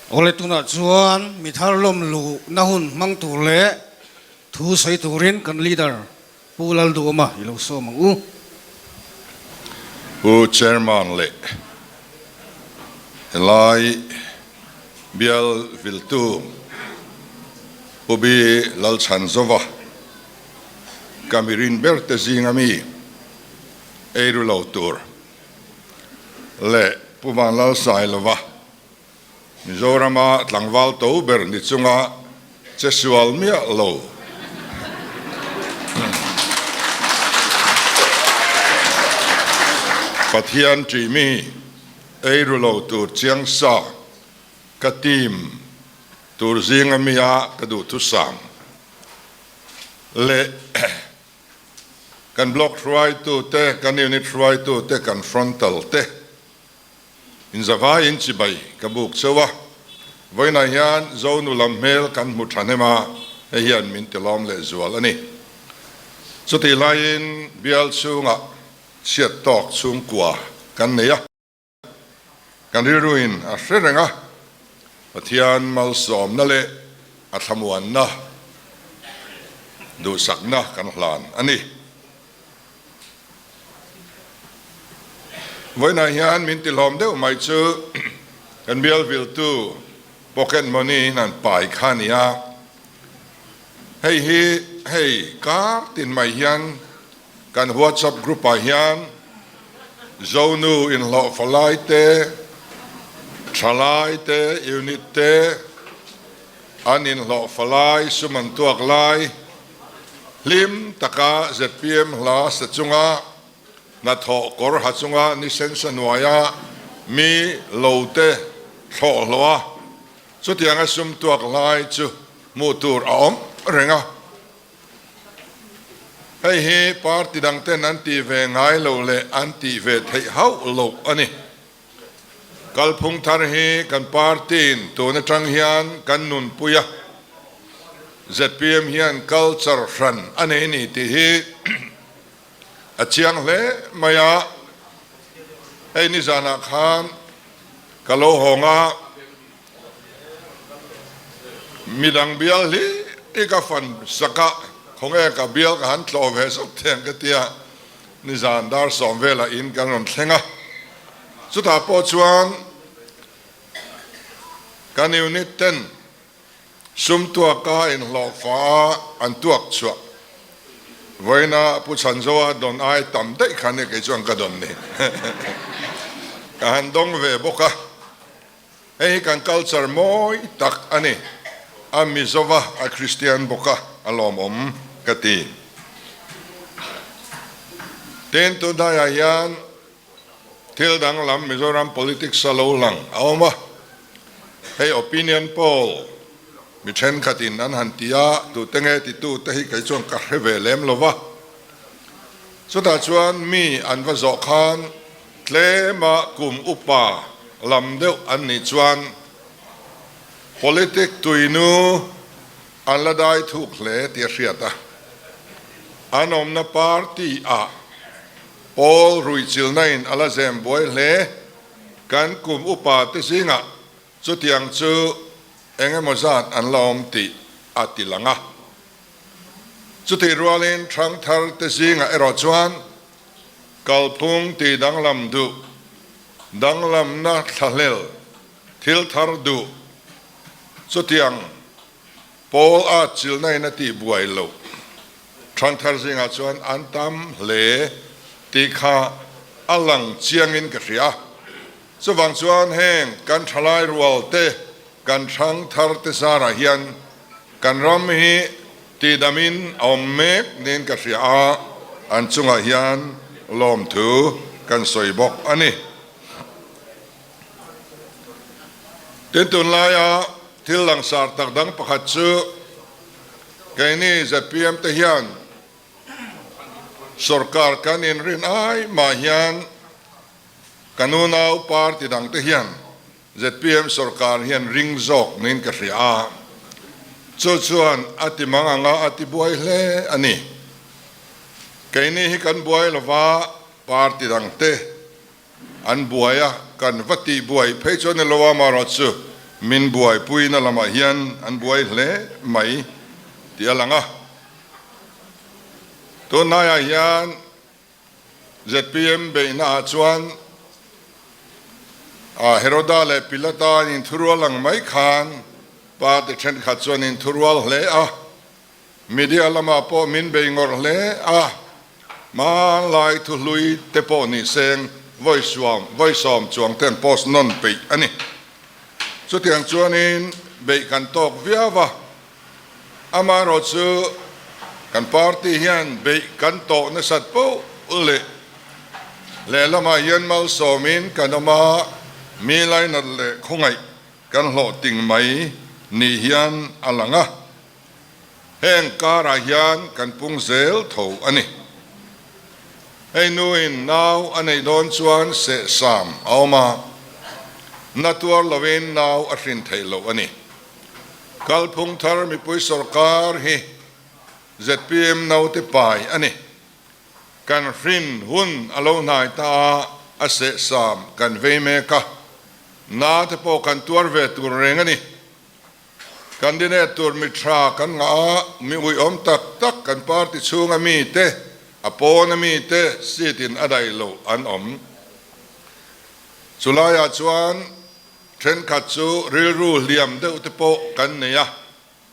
Awle tunah chuan mi thar lawm luhna hun hmang tur leh thu sawi turin kan leader Pu Lalduhawma i lo sawm ang u. Pu Chairman leh helai bial viltu Pu B Lalchhanzova ka mirin ber te zinga mi eiru lo tur leh Pu Vanlalsailova Mizorama tlangval to ber ni chunga che sual miah lo. Pathian ṭih mi ei ru lo tur chiang sa ka team tur zinga mi a ka duhthusam leh kan block hruaitu te, kan unit hruaitu te, kan frontal te Inzavaiin chibai ka buk cheu a, vawiinah hian Zonu lam hmel kan hmu thahnem a, hei hian min tilawm leh zual a ni. Chutih laiin bial chhungah chhiat tawk chhungkua kan nei a, kan rilruin a hre reng a, Pathian malsawmna leh a thlamuanna duhsakna kan hlan a ni. Vawiinah hian min tihlawm deuh mai chu kan bial viltu pocket money in an pai kha a ni a, hei hi hei kar tin mai hian kan WhatsApp group ah hian Zonu inhlawhfa lai te, thalai te, unit te an inhlawhfa lai, sum an tuak lai, Hlim taka zpm hla sa chunga hnathawh kawr ha chunga ni sensa hnuaia mi lo te thlawh hlawh a, chutianga sum tuak lai chu hmuh tur a awm reng a. Hei hi party dang ten an tih ve ngai lo leh an tih ve theih hauh loh a ni. Kalphung thar hi kan party-in tun atang hian kan nunpui a, zpm hian culture hran a nei ni tih hi a chiang hle mai a. Hei nizanah khan ka lo hawng a, midang bial hlir hi ka fan sak a, khawnge ka bial ka han tlawh ve zawk thei ang ka ti a. Nizan dar sawm velah in kan rawn thleng a, chutah pawh chuan kan unit ten sum tuaka inhlawhfa a an tuak chhuah vawiina Pu Chhanzoa dawn ai tam daih kha nia kei chuan ka dawn ni ka han dawng ve bawk a, hei hi kan culture mawi tak a ni, a Mizova a Kristian bawk a, a lawmawm ka ti. Tin, tunhnaiah hian thil danglam Mizoram politics a lo lang a awm a, hei opinion poll mi thenkhatin an han ti a, tute nge titu te hi kei chuan ka hre ve lem lo va. Chutah chuan mi an va zawh khan tlema kum upa lam deuh an nih chuan politic tuinu An la dai thuk hle tih a hriat a, an awmna party ah pawl ruihchilhna in a la zem buai hle. Kan kum upa te zingah chutiang chu eng emaw zat an la awm tih a ti lang a. Chutih rualin thangthar te zingah erawh chuan kalphung tih danglam duh, danglamna thlahlel thil thar duh Chutiang Paul a chilna in a tih buai loh Thangthar zingah chuan an tam hle tih kha a lang chiangin ka hria. Chuvang chuan heng kan thalai rual te, kan thangthar te zarah hian kan ram hi tihdamin a awm mek niin ka hria a, an chungah hian lawmthu kan sawi bawk a ni. Tin, tunlaia thil langsar tak dang pakhat chu keini zpm te hian sorkar kan inrin ai mah hian kan unau party dang te hian zpm sorkar hian ring zawk niin ka hria a, chu chuan a ti mang anga a ti buai hle a ni. Keini hi kan buai lova party dang te An buai a, kan va tih buai phei chuan ni lo a, amaherawhchu chu min buaipuina lamah hian an buai hle mai tih a lang a. Tunlaiah hian zpm beihnaah chuan Heroda leh Pilata an inthurual ang mai khan party thenkhat chuan inthurual hle a, media lamah pawh min bei ngawrh hle a, hmanlai thuhlui te pawh ni seng vawi suam vawi sawm chuang te an post nawn peih a ni. Chutiang chuanin beih kan tawk viau a. Amaherawh chu kan party hian beih kan tawh nasat poh leh lehlamah hian malsawmin kan awm a, mi lainat leh khawngaih kan hlawhting mai ni hian a lang a, heng karah hian kan pung zel tho a ni. Hei nuin nau a neih dawn chuan sehsam a awm a, na tuar loin nau a hrin theih loh a ni. Kalphung thar mipui sawrkar hi zpm naute pai a ni. Kan hrin hun a lo hnai ta a, a sehsam kan vei mek a, na te pawh kan tuar ve tur reng a ni. Candidate tur mi tha kan ngah a, mi uiawm tak tak kan party chhunga mi te, a pawna mi te seat in a daih loh an awm. Chulaiah chuan Thenkhat chu rilru hliam deuh te pawh kan nei a,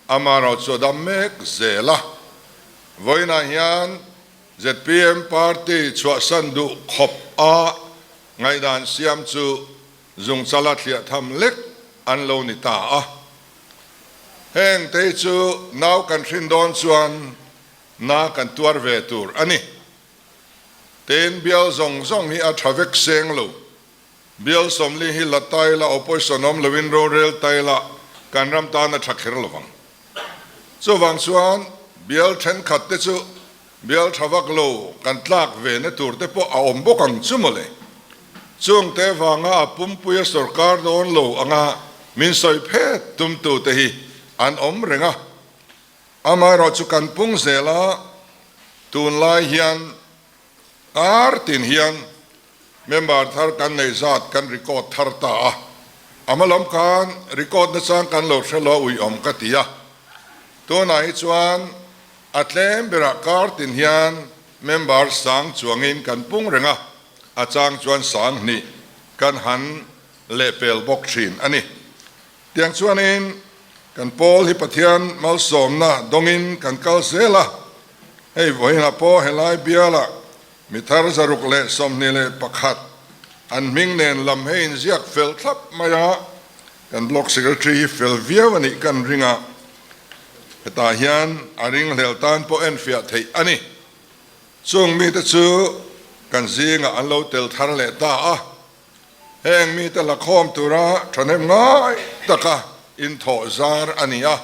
amaherawh chu a dam mek zel a. Vawiinah hian zpm party chhuahsan duh khawp a ngaihdan siam chu zungchala thliah tham lek an lo ni ta a. Heng te hi chu nau kan hrin dawn chuan na kan tuar ve tur a ni. Tin, bial zawng zawng hi a tha vek seng lo. Bial sawmli hi la ta ila, opposition awm loin rorel ta ila kan ram tan a tha kher lo vang. Chuvang chuan bial thenkhat te chu bial tha vak lo kan tlak ve na tur te pawh a awm bawk ang chu mawle. Chung te vanga a pumpuia sorkar dawn lo anga min sawi phet tumtu te hi an awm reng a. Amaherawh chu kan pung zel a, tunlai hian kar tin hian Member thar kan nei zat kan record thar ta a, a hma lam khan record nachang kan lo hre lo uiawm ka ti a. Tunah hi chuan a tlem berah kar tin hian member sang chuangin kan pung reng a, a chang chuan sang hnih kan han lehpel bawk thin a ni. Tiang chuanin kan pawl hi Pathian malsawmna dawngin kan kal zel a, hei vawiinah pawh helai bialah Mi thar 121 an hming nen lam hei inziak fel thlap mai a, kan Block Secretary hi fel viau a nih kan ring a, hetah hian a ringhlel tan pawh enfiah theih a ni. Chung mite chu kan zingah an lo tel thar leh ta a, heng mite lakhawm tura thahnem ngai taka inthawh zar a ni a,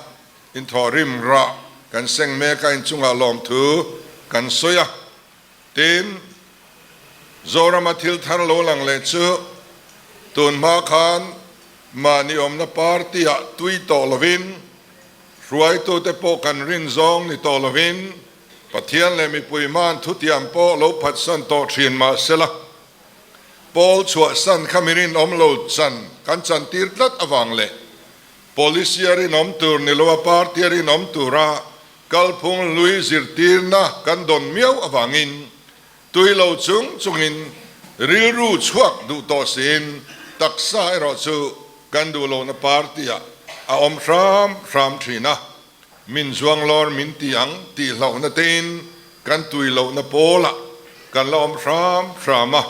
inthawh rim rah kan seng mek a, inchungah lawmthu kan sawi a. Tin, Zorama thil thar lo lang leh chu tun hma khan mahni awmna party-ah tui tawh lovin, hruaitute pawh kan rin zawng ni tawh lovin, Pathian leh mipui hma'n thutiam pawh lo phatsan tawh thin mah sela, Pawl chhuahsan kha mi rinawm lo chan kan chantir tlat avang leh policy-a rinawm tur ni loa party-a rinawm tura Kalphung hlui zirtirna kan dawn miau avangin tui lo chung chungin rilru chhuak duh tawh siin taksa erawh chu kan duh lohna party-ah a awm hram hram thin a, min zuanglawr min ti ang tih hlauhna tein kan tui lohna pawlah kan la awm hram hram a,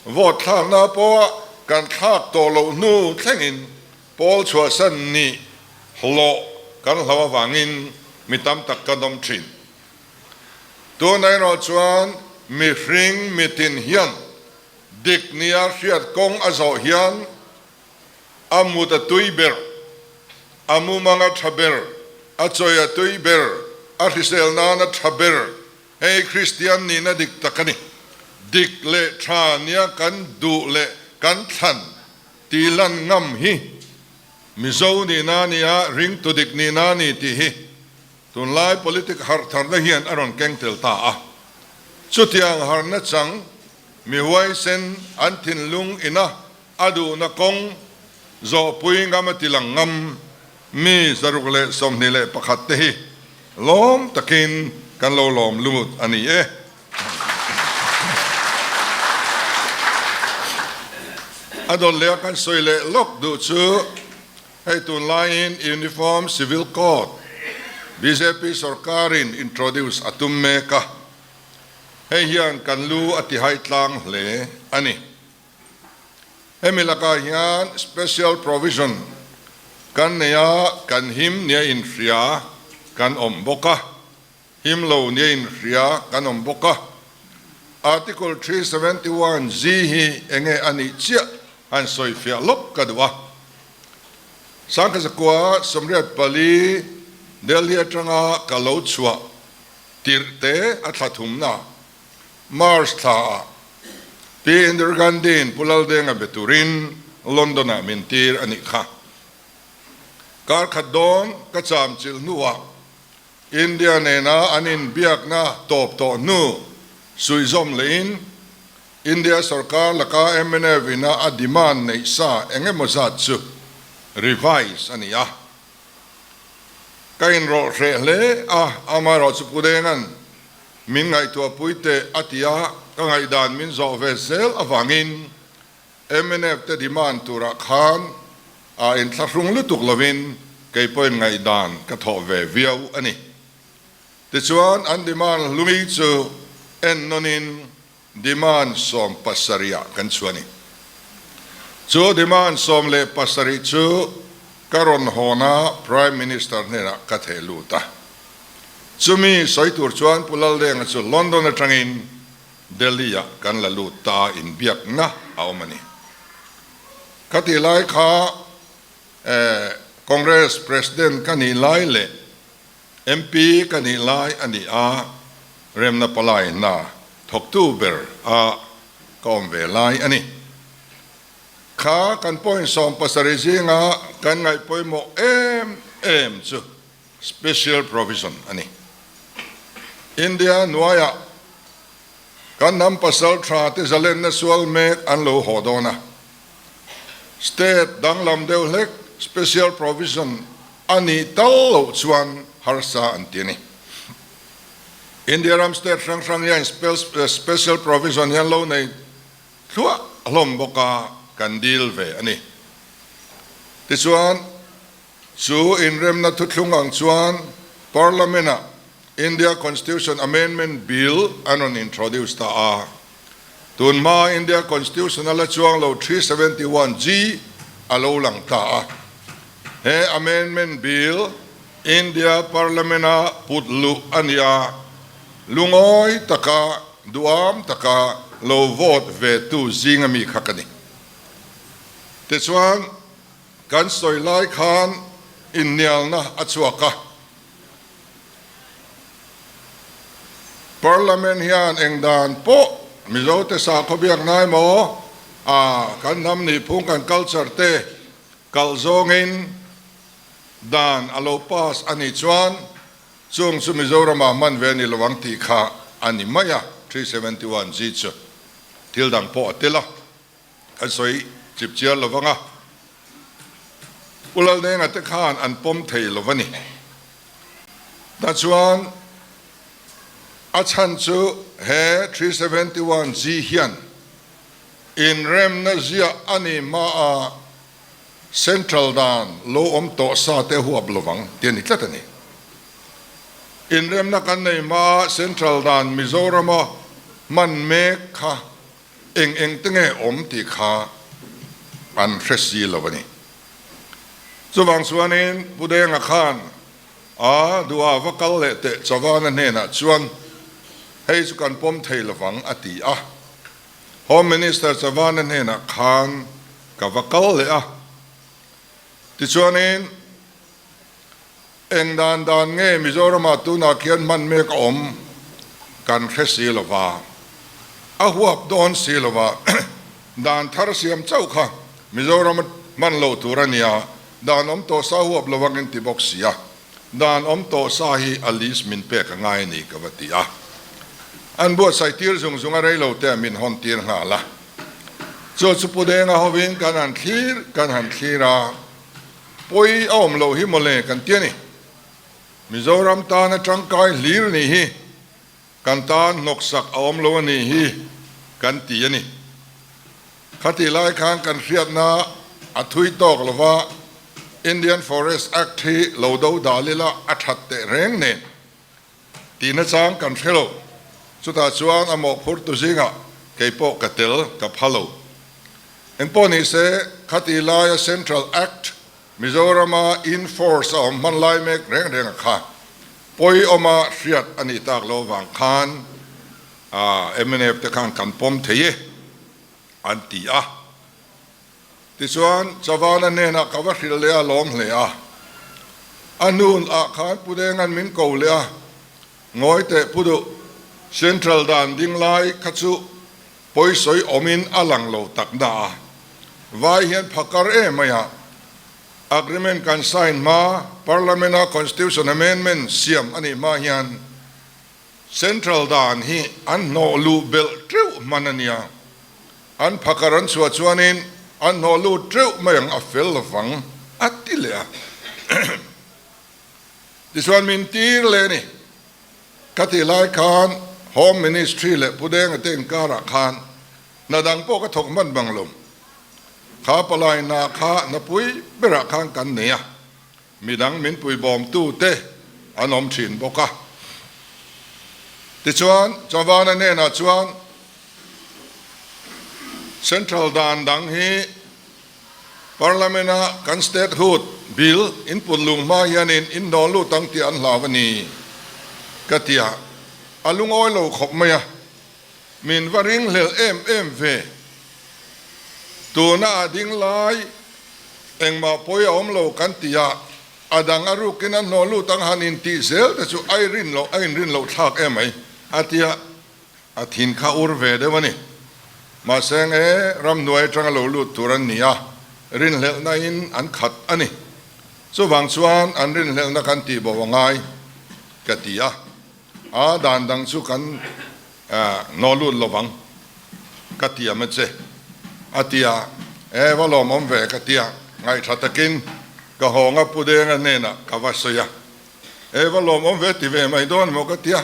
vote thlakna pawha kan thlak tawh loh hnu thlengin Pawl chhuahsan nih hlawh kan hlo avangin mi tam tak kan awm thin. Tuna erawh chuan mihring mitin hian dik nia hriat kawng a zawh hian a mut a tui ber, a mumang a tha ber, a chawi a tui ber, a hrisel nan a tha ber. Hei Kristian nihna dik tak a ni. Dik leh tha nia kan duh leh kan thlan Tih lan ngam hi Mizo nihna a ni a, ringtu dik nihna a ni tih hi tunlai politic harh tharna hian a rawn keng tel ta a. Chutiang harhna chang mi huaisen an thinlung ina a duhna kawng Zawhpui ngam a ti lang ngam mi 121 te hi lawm takin kan lo lawm lut a ni e. A dawt leh a kan sawi leh lawk duh chu hei tunlaiin Uniform Civil Code bjp sorkarin introduce a tum mek a, hei hian kan lu a tihai tlang hle a ni. Hemi lakah hian special provision kan nei a, kan him nia inhria kan awm bawk a, him lo nia inhria kan awm bawk a. Article 371 G hi enge a nih chiah han sawifiah lawk ka duh a. Sangkhazakua 84 Delhi atanga ka lo chhuah tirh te a thla thumna March thlaah Pi Indira Gandhi-in Pu Laldenga be turin London-ah min tir a nih kha. Kar khat dawn ka cham chilh hnuah India nena an inbiakna tawp tawh hnu suihzawm lehin India sorkar laka mnf ina a demand neih sa eng emaw zat chu revise a ni a. Ka inrawlh hreh hle a, amaherawhchu Pu Denga'n Min ngaihtuahpui teh a ti a, ka ngaihdan min zawh ve zel avangin mnf te demand turah khan a inthlahrung lutuk lovin kei pawhin ngaihdan ka thawh ve viau a ni. Tichuan an demand hlui chu en nawnin demand 17 ah kan chhuah a ni. Chu demand 17 chu ka rawn hawn a, Prime Minister hnenah ka theh lut a. Chumi sawi tur chuan Pu Laldenga chu London atangin Delhi ah kan la lut ta inbiakna a awm a ni. Khatih lai kha Congress President ka nih lai leh MP ka nih lai a ni a, remna palai hna thawktu ber a ka awm ve lai a ni. Kha kan point 70 zinga kan ngaih pawimawh em em chu special provision a ni. India hnuaiah kan hnam pasal tha te zalenna sual mek an lo haw dawn a, state danglam deuh hlek special provision a nih tal loh chuan harsa an ti a ni. India ram state hrang hrang hian special provision hian lo nei thluah hlawm bawk a, kan dil ve a ni. Tichuan, chu inremna thuthlung ang chuan Parliament-ah India Constitution Amendment Bill an rawn introduce ta a. Tun hma India Constitution a la chuang lo 371G a lo lang ta a. He Amendment Bill India Parliament-a put luh a ni a, lungawi taka duham taka lo vote ve tu zinga mi kha ka ni. Tichuan, kan sawi lai khan innialna a chhuak a. Parliament hian eng dan pawh Mizote sakhaw biak ngai maw? A, kan hnam nihphung kan culture te kalh zawngin dan a lo pass a nih chuan chung chu Mizoramah hman ve a ni lo ang tih kha a ni mai a, 371 G chu thil dang pawh a tel a. Kan sawi chip chiar lo vang a, Pu Laldenga te khan an pawm thei lo va ni. Tah chuan a chhan chu he 371 G hian inremna ziah a ni hma a Central dan lo awm tawh sa te huap lo vang tih a ni tlat a ni. Inremna kan nei hma a Central dan Mizorama hman mek kha Eng eng te nge awm tih kha an hre si lo a ni. Chuvang chuanin Pu Denga khan a duha va kal leh teh Chavana hnenah chuan hei chu kan pawm thei lovang a ti a. Home Minister Chavana hnenah khan ka va kal leh a. Tichuanin Eng dan dan nge Mizoramah tunah khian hman mek a awm kan hre si lo va, a huap dawn si lo va, dan thar siam chauh kha Mizoram hman loh tur a nia, dan awm tawh sa huap lo angin ti bawk si a, dan awm tawh sa hi a list min pek a ngai a ni ka va ti a. An buatsaih tir zung zung a rei lo te a min hawn tir nghal a. Chu chu Pu Denga hovin kan han thlir kan han thlir a, pawi a awm loh hi mawle kan ti a ni. Mizoram tana tangkai hlir nih hi kan tan hnawksak a awm lo a nih hi kan ti a ni. Khatih lai khan kan hriatna a thui tawk lova Indian Forest Act hi lo do dal ila a that teh reng nen tihna chang kan hre lo. Chutah chuan a mawhphurtu zingah kei pawh ka tel ka pha lo. Engpawh ni se khatih laia Central Act Mizorama in force a awm hman lai mek reng reng a kha pawi awma hriat a nih tak lo vang khan mnf te khan kan pawm thei e an ti a. Tichuan Chavana hnenah ka va hrilh leh a lawm hle a. A hnun ah khan Pu Denga'n min ko leh a, Ngawi teh Pu Duh, Central dan ding lai kha chu Pawisawi awmin a lang lo tak na a, vai hian phakar em mai a, agreement kan sign hma Parliament a Constitution Amendment siam a nih hma hian Central dan hi an hnawh luh belh teuh hman a nia, an phakar an chhuah chuanin an hnawh lut teuh mai ang a fel lovang a ti leh a. Tichuan min tir leh a ni. Ka tih lai khan Home Ministry leh Pu Denga te inkarah khan hna dang pawh ka thawk hman bang lo. Kha palai hna kha hna pui berah khan kan nei a, midang min puibawmtu te an awm thin bawk a. Tichuan, Chavana hnenah chuan Central dan dang hi Parliament-a kan Statehood Bill input lung hma hianin inhnawl lut ang tih an hlau a ni ka ti a, a lungawi lo khawp mai a, min va ringhlel em em ve. Tuna a ding lai engmah pawi a awm lo kan ti a, a dang a rukin a hnawl lut ang han intih zel te chu a inrin loh a inrin loh thlak em mai a ti a. A thin kha ur ve deuh a ni. Mahse nge ramhnuai atanga lo lut tur an ni a, rinhlelhna in an khat a ni. Chuvang chuan an rinhlelhna kan tih bo a ngai ka ti a, a dan dang chu kan naw lut lovang ka ti a mache a ti a, e va lawmawm ve ka ti a, ngaihthla takin ka hawnga Pu Denga hnenah ka va sawi a, e va lawmawm ve ti ve mai dawn maw ka ti a.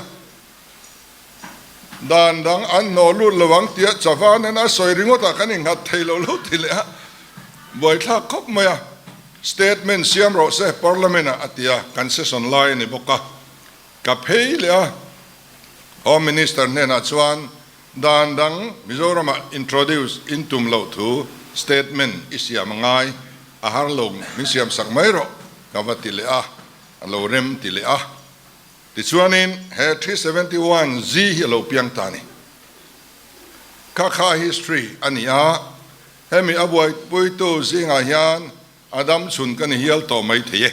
Dan dang an hnawh lut lo ang tia Chavan in a sawi ringawt ah kan inghat thei lo lo ti leh a, buaithlak khawp mai a, statement siam rawh se Parliament ah a ti a, kan session lai a ni bawk a, ka phei leh a, Home Minister hnenah chuan dan dang Mizoram ah introduce in tum loh thu statement i siam a ngai, a har lo min siam sak mai rawh ka va ti leh a, a lo rem ti leh a. Tichuanin he 371 Z hi a lo piang ta a ni. Kha kha history a ni a, hemi a buaipuitu zingah hian a dam chhun ka ni hial tawh mai thei e.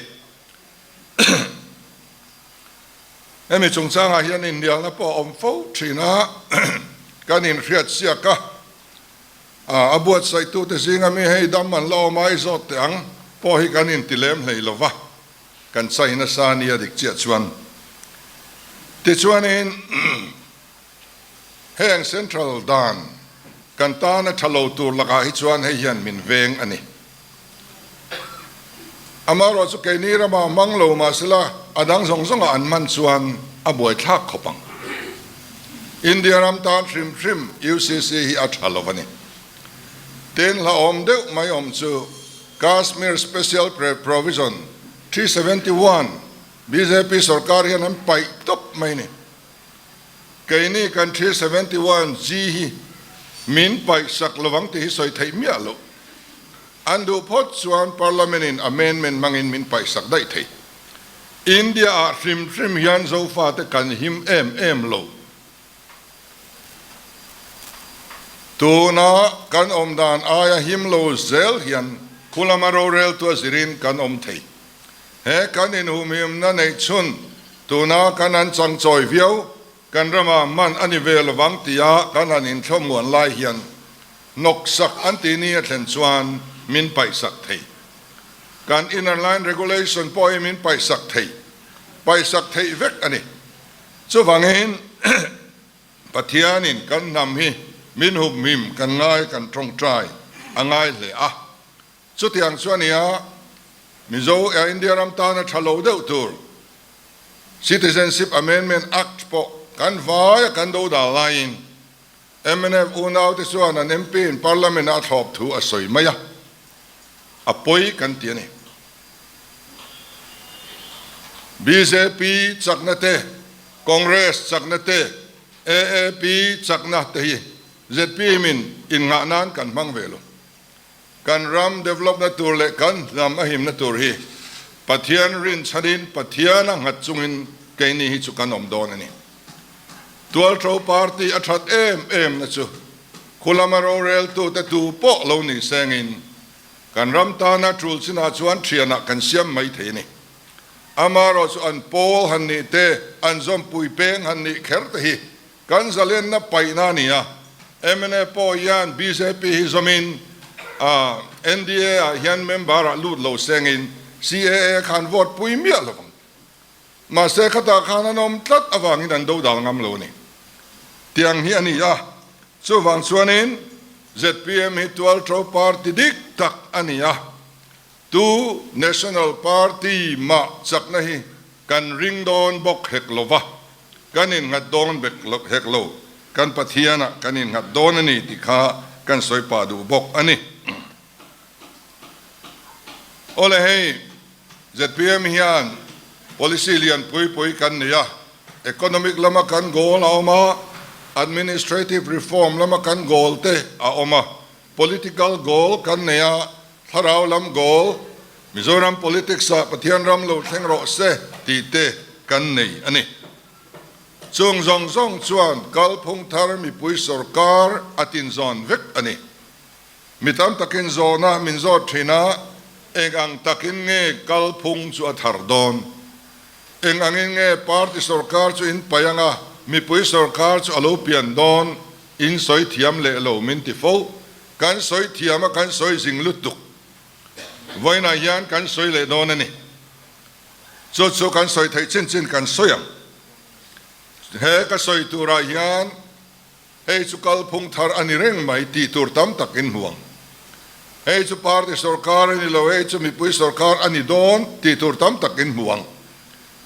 Hemi chungchangah hian inhnialna pawh a awm fo thin a, kan inhriat siak a, a buatsaihtute zinga mi hei dam an la awm a, i zawt teh ang pawh hi kan inti lem hlei lo va. Kan chai nasa nia dik chiah chuan. Tichuanin heng Central dan kan tana tha lo tur lakah hi chuan hei hian min veng a ni. Amaherawh chu keini ramah hmang lo mahsela a dang zawng zawngah an hman chuan a buaithlak khawp ang. India ram tan hrim hrim UCC hi a tha lo a ni. Tin hlauhawm deuh mai awm chu Kashmir Special Provision 371 bjp sorkar hian an paih tawp mai ni. Keini kan 371 G hi min paih sak lovang tih hi sawi theih miah loh. An duh phawt chuan Parliament in amendment hmangin min paih sak daih thei. India ah hrim hrim hian Zofate kan him em em lo. Tuna kan awm dan aia him lo zel hian khulama roreltu a zirin kan awm thei. He kan inhumhimna neih chhun tuna kan han changchawi viau, kan rama hman a ni ve lovang tia kan han inthlawmuan lai hian hnawksak an tih ni a thlen chuan min paihsak thei. Kan inner line regulation pawh hi min paihsak thei, paihsak theih vek a ni. Chuvangin Pathianin kan hnam hi Min humhim kan ngai kan tawngtai a ngai hle a. Chutiang chu a nia, Mizo eh India ram tana tha lo deuh tur Citizenship Amendment Act pawh kan vaia kan do dal laiin mnf unaute chuan an MP in Parliament ah a thlawp thu a sawi mai a, a pawi kan ti a ni. Bjp chakna te, Congress chakna te, AAP chakna te hi zpm in innghah nan kan hmang ve lo. Kan ram develop na tur leh kan hnam a himna tur hi Pathian rinchhanin Pathian a nghat chungin keini hi chu kan awm dawn a ni. Tualtho party a that em em na chu khulama roreltute tu pawh lo ni sengin kan ram tana tul chinah chuan thianah kan siam mai thei a ni. Amarawh chu an pawl han nih te, an zawmpui peng han nih kher te hi Kan zalenna paihna a ni a, mna pawh hian bjp hi zawmin NDA ah hian member ah lut lo sengin CAA khan vote pui miah lo vang. Mahse khatah khan an awm tlat avangin an do dal ngam lo a ni. Tiang hi a ni a, chuvang chuanin zpm hi tualtho party dik tak a ni a, tu national party mah chakna hi kan ring dawn bawk hek lo va. Kan innghat dawn bek hek lo, kan Pathianah kan innghat dawn a ni tih kha kan sawi pah duh bawk a ni. Awle hei, zpm hian policy lian pui pui kan nei a, economic lama kan goal a awm a, administrative reform lama kan goal te a awm a, political goal kan nei a, Thlarau lam goal, Mizoram politics ah Pathian ram lo thleng rawh se tih te kan nei a ni. Chung zawng zawng chuan kalphung thar mipui sorkar a tinzawn vek a ni. Mi tam takin zawhna min zawt thin a, eng ang takin nge kalphung chu a thar dawn? Eng angin nge party sorkar chu in paih anga mipui sorkar chu a lo pian dawn? In sawi thiam leh lo min ti fo. Kan sawi thiam a, kan sawi zing lutuk. Vawiinah hian kan sawi leh dawn a ni. Chu chu kan sawi theih chin chin kan sawi ang. He ka sawi turah hian hei chu kalphung thar a ni reng mai tih tur tam tak in hmu ang. Hei chu party sorkar a ni lo, hei chu mipui sorkar a ni dawn tih tur tam tak in hmu ang.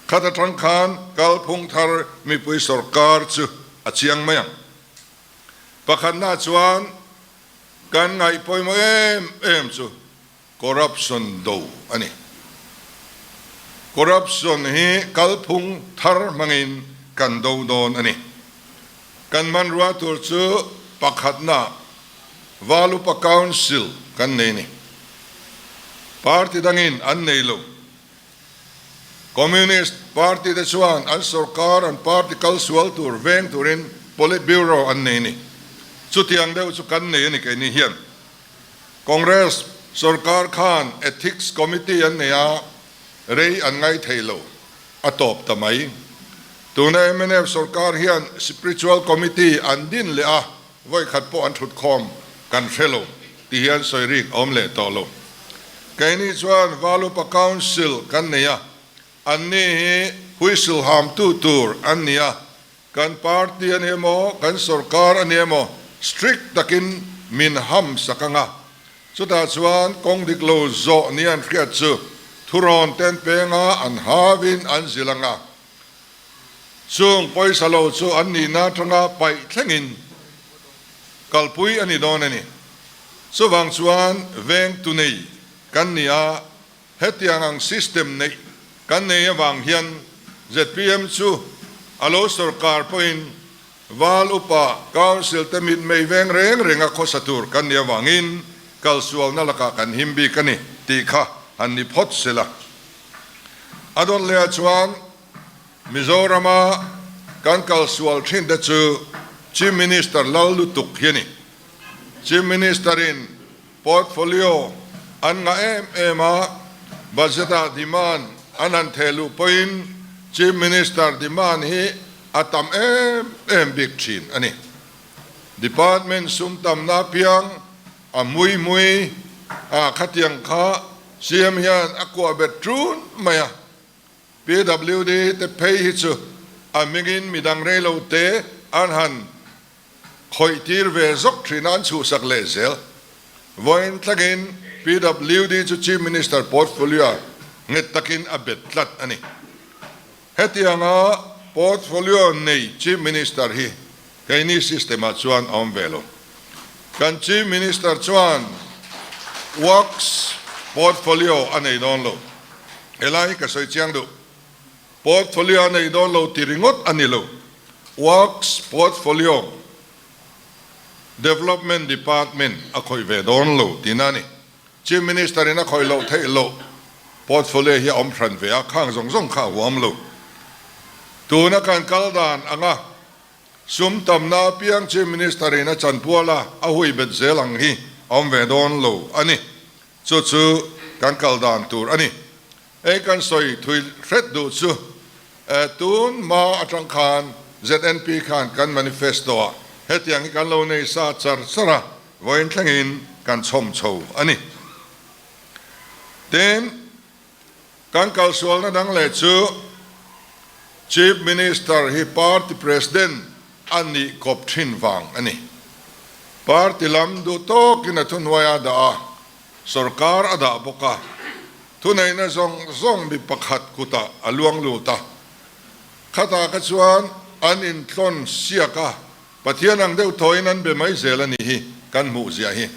Khat atang khan kalphung thar mipui sorkar chu a chiang mai ang. Pakhatna chuan kan ngaih pawimawh em em chu corruption do a ni. Corruption hi kalphung thar hmangin kan do dawn a ni. Kan hmanrua tur chu pakhatna Valupa Council kan nei a ni. Party dangin an nei lo. Communist Party te chuan an sorkar an party kal sual tur veng turin Politburo an nei a ni. Chutiang deuh chu kan nei a ni keini hian. Congress sorkar khan Ethics Committee an nei a, rei an ngai thei lo, a tawp ta mai. Tuna mnf sorkar hian Spiritual Committee an din leh a, Vawikhat pawh an thut khawm kan hre lo ti hian sawi rik a awm leh tawh lo. Keini chuan Valupa Council kan nei a, anni hi whistle hamtu tur an ni a, kan party a ni emaw, kan sorkar a ni emaw strict takin min ham sak ang a, chutah chuan kawng dik lo zawh ni an hriat chu thurawn ten penga an havin an zilh ang a. Chung pawisa lo chu an nihna atanga paih thlengin kalpui a ni dawn a ni. Chuvang chuan veng tu nei kan ni a, hetiang ang system neih kan nei avang hian zpm chu a lo sorkar pawhin Val Upa Council te mitmei veng reng renga khawsa tur kan nih avangin kalsualna lakah kan him bik a ni tih kha han ni phawt sela. A dawt lehah chuan Mizorama kan kalsual thin te chu Chief Minister lal lutuk hi a ni. Chief Minister in portfolio an ngah em em a, budget ah demand an han theh luh pawhin Chief Minister demand hi a tam em em bik thin a ni. Department sum tamna apiang a hmui hmui a khatiang kha CM hian a kuah bet ṭun mai a. PWD te phei hi chu a hmingin midang rei lo te an han. Khawih tir ve zawk thin a an chhuhsak leh zel. Vawiin thlengin PWD chu Chief Minister portfolio nghet takin a bet tlat a ni. Hetianga portfolio nei Chief Minister hi keini system ah chuan a awm ve lo. Kan Chief Minister chuan Works portfolio a nei dawn lo. Helai hi ka sawi chiang duh. Portfolio a nei dawn lo ti ringawt a ni lo. Works portfolio Development Department a khawih ve dawn lo tihna a ni. Chief Minister in a khawih loh theih loh portfolio hi a awm hran ve a, khang zawng zawng kha a huam lo. Tuna kan kal dan anga sum tamna apiang Chief Minister in a chanpual a, a hui bet zel ang hi a awm ve dawn lo a ni. Chu chu kan kal dan tur a ni. Hei kan sawi thui hret duh chu tun hma atang khan ZNP khan kan manifesto ah hetiang hi kan lo nei sa char char a, vawiin thlengin kan chhawm chho a ni. Tin, kan kalsualna dang leh chu Chief Minister hi party president a nih kawp thin vang a ni. Party lam duh tawkin a thuhnuai a dah a, Sorkar a dah bawk a, thuneihna zawng zawng mi pakhat kutah a luang lut a. Khatah kha chuan an intlawn siak a, Pathian ang deuh thawiin an be mai zel a nih hi kan hmuh ziah hi.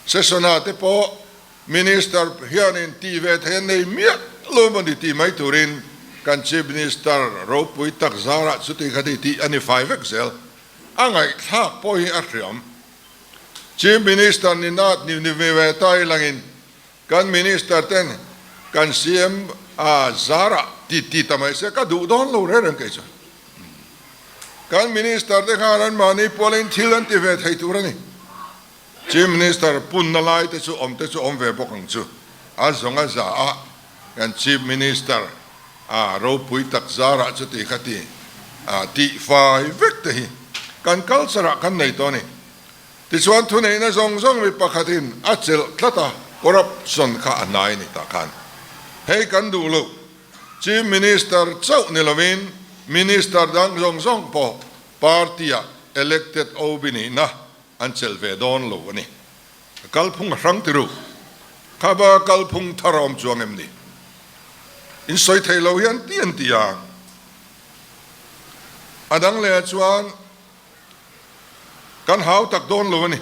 Session-ah te pawh Minister hianin tih ve thei an nei miah lo maw ni tih mai turin kan Chief Minister ropui tak zarah chuti kha ti tih a ni fai vek zel. A ngaihthlak pawh hi a hriam. Chief Minister ni nat ni ni ve ta ilangin kan Minister ten kan CM a zarah ti ti ta mai se ka duh dawn lo reng reng kei chuan. Kan Minister te khan an mahni pualin thil an ti ve thei tur a ni. Chief Minister punna lai te chu awm te chu awm ve bawk ang chu. A zawng a za a kan Chief Minister a ropui tak zarah chuti kha ti a tih fai vek te hi kan culture ah kan nei tawh a ni. Tichuan thuneihna zawng zawng mi pakhatin a chelh tlat a, corruption kha a hnai ni tah khan hei kan duh loh. Chief Minister chauh ni lovin Minister dang zawng zawng pawh party ah elected OB nihna an chelh ve dawn lo a ni. Kalphung a hrang ti ru. Kha ba kalphung thar a awm chuang em ni? In sawi thei lo hi an ti an ti a. A dang leh ah chuan kan hau tak dawn lo a ni.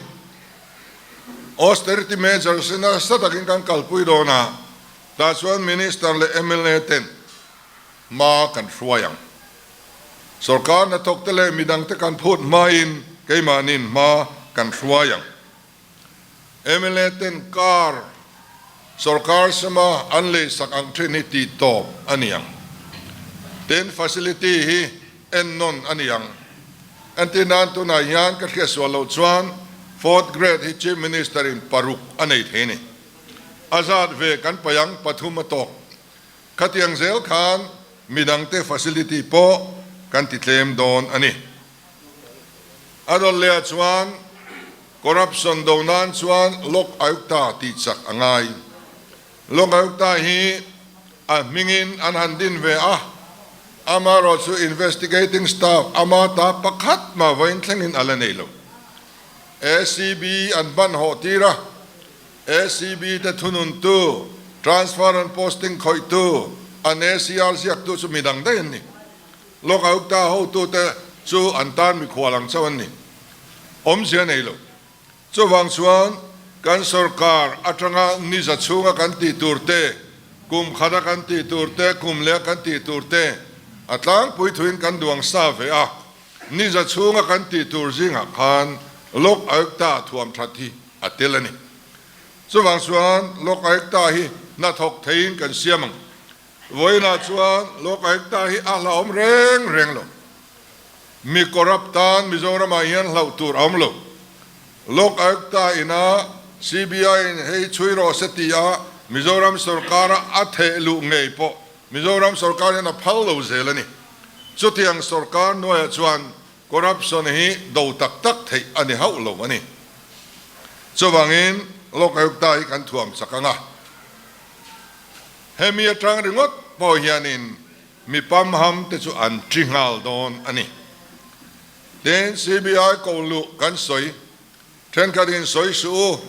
Austerity measures hi nasa takin kan kalpui dawn a, tah chuan Minister leh mla ten hma kan hruai ang. Sorkar hnathawkte leh midangte kan phut hmain keimahniin hma kan hruai ang. Mla ten car sorkar sema an leisak ang thin hi tih tawp a ni ang. Tin, facility hi ennawn a ni ang. Entir nan tunah hian ka hriatsual loh chuan fourth grade hi Chief Minister in paruk a nei thei a ni. A zat ve kan paih ang pathum a tawk. Khatiang zel khan midangte facility pawh kan ti tlem dawn a ni. A rawn leh ah chuan corruption do nan chuan Lok Ayukta tih chak a ngai. Lok Ayukta hi a hmingin an han din ve a, amaherawh chu investigating staff ama ta pakhat mah vawiin thlengin a la nei lo. ACB an hman hawh tir a, ACB te thununtu, transfer and posting khawihtu, an ACR ziaktu chu midang daih an ni. Lok Ayukta hotute chu an tan mikhual ang chauh an ni. Awmzia nei lo. Chuvang chuan kan sorkar atanga niza chhunga kan tih tur te, kum khata kan tih tur te, kum leh a kan tih tur te a tlangpui thuin kan duang sa ve a. Niza chhunga kan tih tur zingah khan Lok Ayukta thuam that hi a tel a ni. Chuvang chuan Lok Ayukta hi hnathawk theiin kan siam ang. Vawiinah chuan Lok Ayukta hi a hlauhawm reng reng lo. Mi corrupt tan Mizoramah hian hlauh tur a awm lo. Lok Ayukta ina CBI in hei chhui rawh se ti a Mizoram sorkara a theh luh ngei pawh Mizoram sorkar hian a phal lo zel a ni. Chutiang sorkar hnuaiah chuan Corruption hi do tak tak theih a ni hauh lo a ni. Chuvangin Lok Ayukta hi kan thuam chak ang a. Hemi atang ringawt pawh hianin mi pamham te chu an ṭi nghal dawn a ni. Tin, CBI ko luh kan sawi thenkhat in sawi suh u,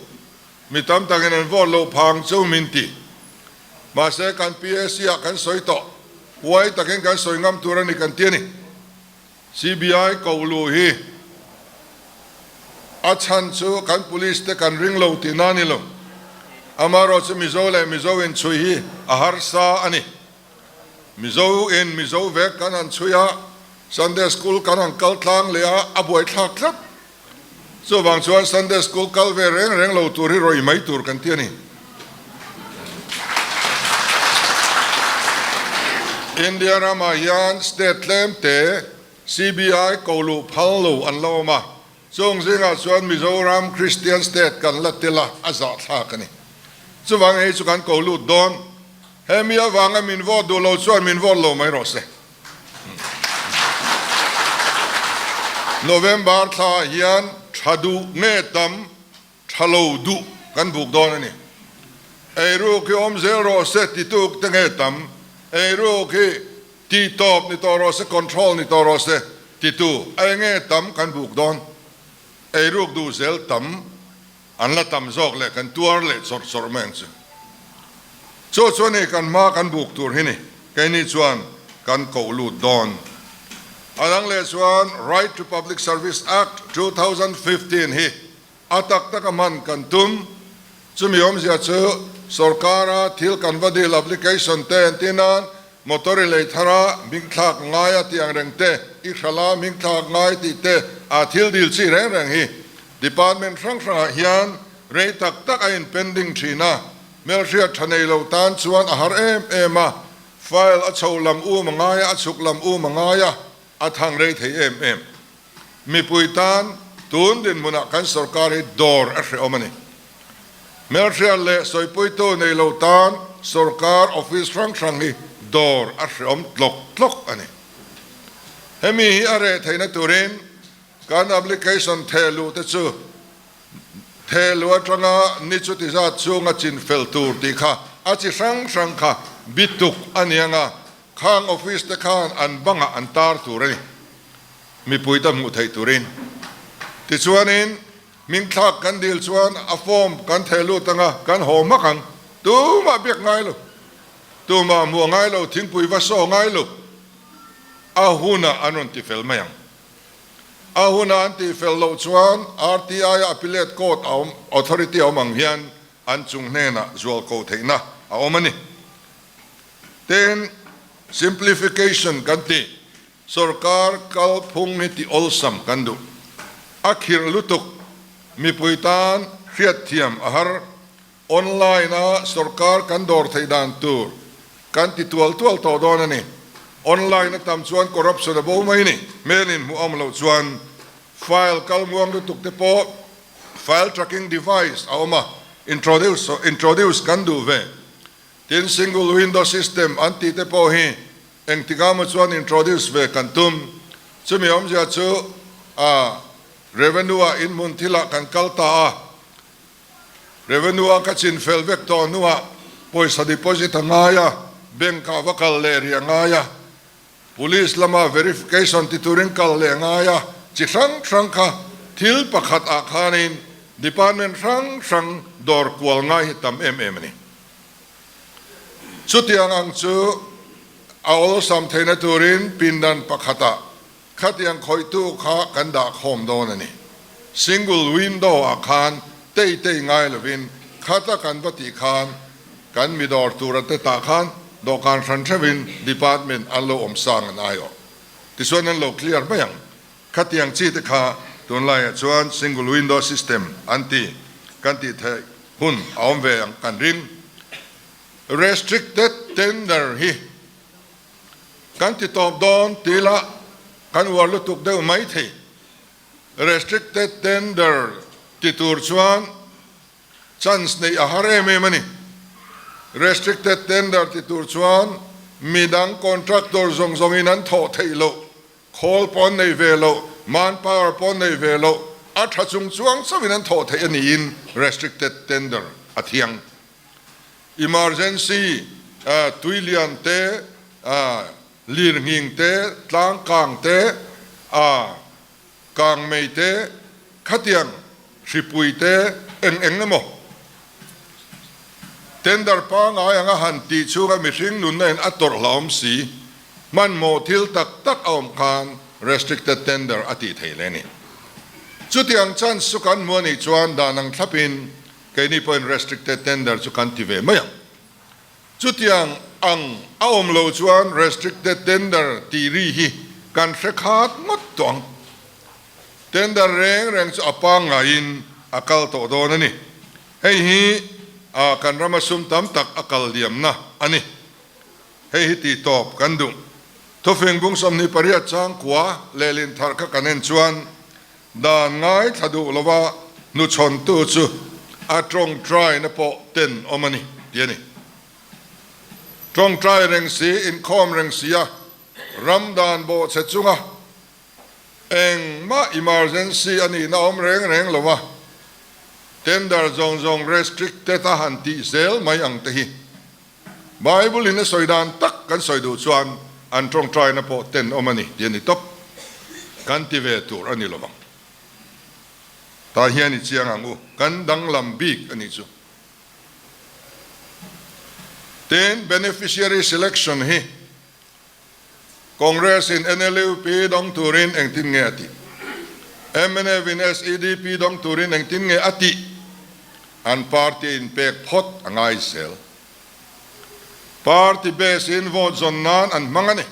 mi tam takin an vote loh phang chu min ti. Mahse kan PAC ah kan sawi tawh, huai takin kan sawi ngam tur a ni kan ti a ni. CBI ko luh hi a chhan chu kan police te kan ring lo tihna a ni lo. Amaherawhchu Mizo leh Mizo inchhui hi a harsa a ni. Mizo in Mizo vek kan han chhui a, Sunday School kan han kal tlang leh a, a buaithlak tlat. Chuvang chuan Sunday School kal ve reng reng lo tur hi rawih mai tur kan ti a ni. India ramah hian state tlem te CBI ko luh phal lo an la awm a, chung zingah chuan Mizoram Christian state kan la tel a, a zahthlak a ni. Chuvang hei chu kan ko lut dawn. Hemi avanga min vote duh lo chuan min vote lo mai rawh se. November thla ah hian tha duh nge tam tha lo duh kan buk dawn a ni. Eiruk hi awm zel rawh se ti tuk te nge tam, eiruk hi tih tawp ni tawh rawh se, control ni tawh rawh se ti tu ei nge tam kan buk dawn. Eiruk duh zel tam An la tam zawk leh kan tuar leh chawrh chawrh mai ang chu. Chu chu a ni kan hma kan buk tur hi ni. Keini chuan kan koh lut dawn. A dang leh chuan Right to Public Service Act 2015 hi a tak taka hman kan tum. Chumi awmzia chu sorkara thil kan va dil application te entir nan motor i lei thar a hming thlak ngai a tih ang reng te, i hralh a hming thlak ngai tih te a thil dil chi reng reng hi Department hrang hrangah hian rei tak tak a in pending thin a, hmelhriat tha nei lo tan chuan a har em em a, file a chho lam um a ngai a, a chhuk lam um a ngai a, a thang rei thei em em. Mipui tan tun dinhmunah kan sorkar hi dawr a hrehawm a ni. Hmelhriat leh sawipuitu nei lo tan sorkar office hrang hrang hi dawr a hrehawm tlawk tlawk a ni. Hemi hi a reh theihna turin Kan application thehluh te chu thehluh atanga ni chuti zat chhunga chin fel tur tih kha a chi hrang hrang kha bituk a ni anga khang office te khan an bangah an tar tur a ni mipui te hmuh theih turin. Tichuanin hmingthlak kan dil chuan a form kan thehlut anga kan haw hmak ang tumah biak ngai lo, tumah hmuh ngai lo, thingpui va saw ngai lo a hunah an rawn ti fel mai ang. A huna an tihfel loh chuan RTI a Appellate Court a awm, Authority a awm ang hian an chung hnenah zualko theihna a awm a ni. Tin, simplification kan ti, sorkar kalphung hi ti awlsam kan duh. A khirh lutuk, mipui tan hriatthiam a har. Online a sorkar kan dawr theih dan tur kan ti tual tual tawh dawn a ni. Online a tam chuan corruption a bo mai ni. Hmel in hmuh awm loh chuan file kal muang lutuk te pawh file tracking device a awm a, introduce introduce kan duh ve. Tin single window system an tih te pawh hi engtikah maw chuan introduce ve kan tum. Chumi awmzia chu a revenue ah inhmun thilah kan kal ta a. Revenue a ka chin fel vek tawh hnuah pawisa deposit a ngai a, bank ah va kal leh rih a ngai a, police lama verification ti turin kal leh a ngai a, chi hrang hrang kha thil pakhat ah khanin department hrang hrang dawr kual ngai hi tam em em a ni. Chutiang ang chu a awlsam theihna turin pindan pakhat ah Khatiang khawihtu kha kan dah khawm dawn a ni. Single window ah khan tei tei ngai lovin khata kan va tih khan kan mi dawr tura te tah khan dawhkan hran theuhin department an lo awm sang an aiawh. Tichuan an lo clear mai ang. Khatiang chi te kha tunlaiah chuan single window system an ti kan tih theih hun a awm ve ang kan ring. Restricted tender hi Kan ti tawp dawn ti ila kan uar lutuk deuh mai thei. Restricted tender ti tur chuan chance neih a har em em a ni. Restricted tender ti tur chuan midang contractor zawng zawngin an thawh theih loh, khawl pawh an nei ve loh, manpower pawh an nei ve loh, a tha chung chuang chauhin an thawh theih a niin restricted tender a thiang. Emergency tui lian te, lir nghing te, tlang kang te, Kangmei te, khatiang hripui te eng eng emaw tender pangngai anga han tih chhunga mihring nunna in a tawrh hlauhawm si, hmanhmawh thil tak tak a awm khan restricted tender a tih theih leh a ni. Chutiang chance chu kan hmu a nih chuan dan ang thlapin keini pawhin restricted tender chu kan ti ve mai ang. Chutiang ang a awm lo chuan restricted tender tih ri hi kan hre khat ngawt tawh ang. Tender reng reng chu a pangngaiin a kal tawh dawn a ni. Hei hi kan rama sum tam tak a kal liamna a ni. Hei hi tih tawp kan duh. Thufing bung 28 chang kua lehlin thar kha kan en chuan dan ngaithla duh lova hnuchhawntu chu a tawngtaina pawh ten awm a ni tih a ni. Tawngtai reng si, inkhawm reng si a ram dan bawhchhe chunga Engmah emergency a nihna awm reng reng lo a, tender zawng zawng restricted a han tih zel mai ang te hi Bible in a sawi dan tak kan sawi duh chuan an tawngtaina pawh ten awm a ni tih a ni tawp. Kan ti ve tur a ni lo vang. Tah hian i chiang ang u, kan danglam bik a nih chu. Tin, beneficiary selection hi Congress in NLUP dawng turin engtin nge a tih? Mnf in SEDP dawng turin engtin nge a tih? An party in pek phawt a ngai zel. Party base in vote zawn nan an hmang a ni.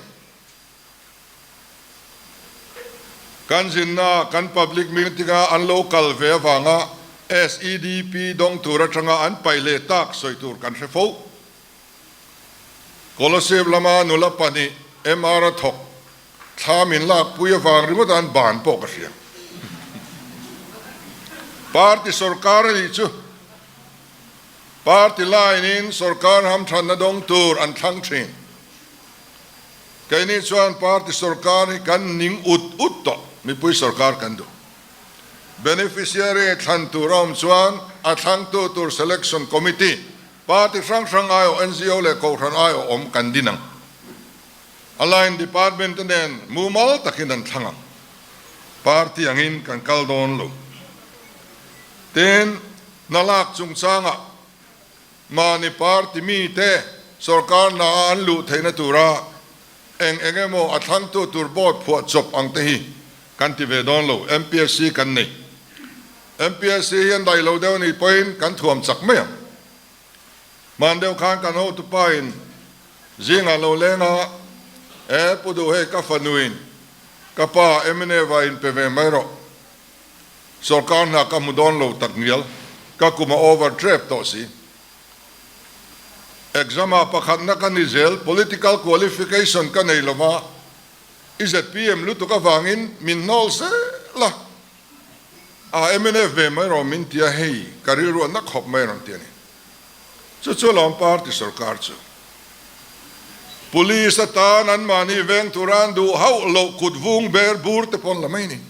Kan zinna kan public meeting a an lo kal ve avanga SEDP dawng tur atanga an paih leh tak sawi tur kan hre fo. Kolasib lama nula pahnih MR a thawk thla min lakpui avang ringawt an ban pawh ka hria. Party sorkar a nih chu party line in sorkar hamthanna dawng tur an thlang thin. Keini chuan party sorkar hi kan ning ut ut tawh, mipui sorkar kan duh. Beneficiary thlan tur a awm chuan a thlangtu tur selection committee Party hrang hrang aiawh NGO leh Kohhran aiawh awm kan din ang. A line department te nen mumal takin an thlang ang. Party angin kan kal dawn lo. Tin, hna lak chungchangah mahni party mite sorkar hna a an luh theihna tura eng eng emaw a thlangtu tur board phuah chawp ang te hi kan ti ve dawn lo. MPSC kan nei. MPSC hian daih lo deuh anih pawhin kan thuam chak mai ang. Hman deuh khan kan hotupa in zingah lo leng a, E Pu Duh hei ka fanuin ka pa mnf ah in pe ve mai rawh. Sorkar hna ka hmu dawn lo tak ngial, ka kum a over trep tawh si. Exam ah pakhatna ka ni zel, political qualification ka nei lova, i zpm lutuk avangin min hnawl zel a. A mnf ve mai rawh min ti a, hei ka rilru a na khawp mai rawn ti a ni. Chu chu lawm party sorkar chu. Police atan an mahni veng tura an duh hauh loh kut vung ber bur te pawn la mai ni.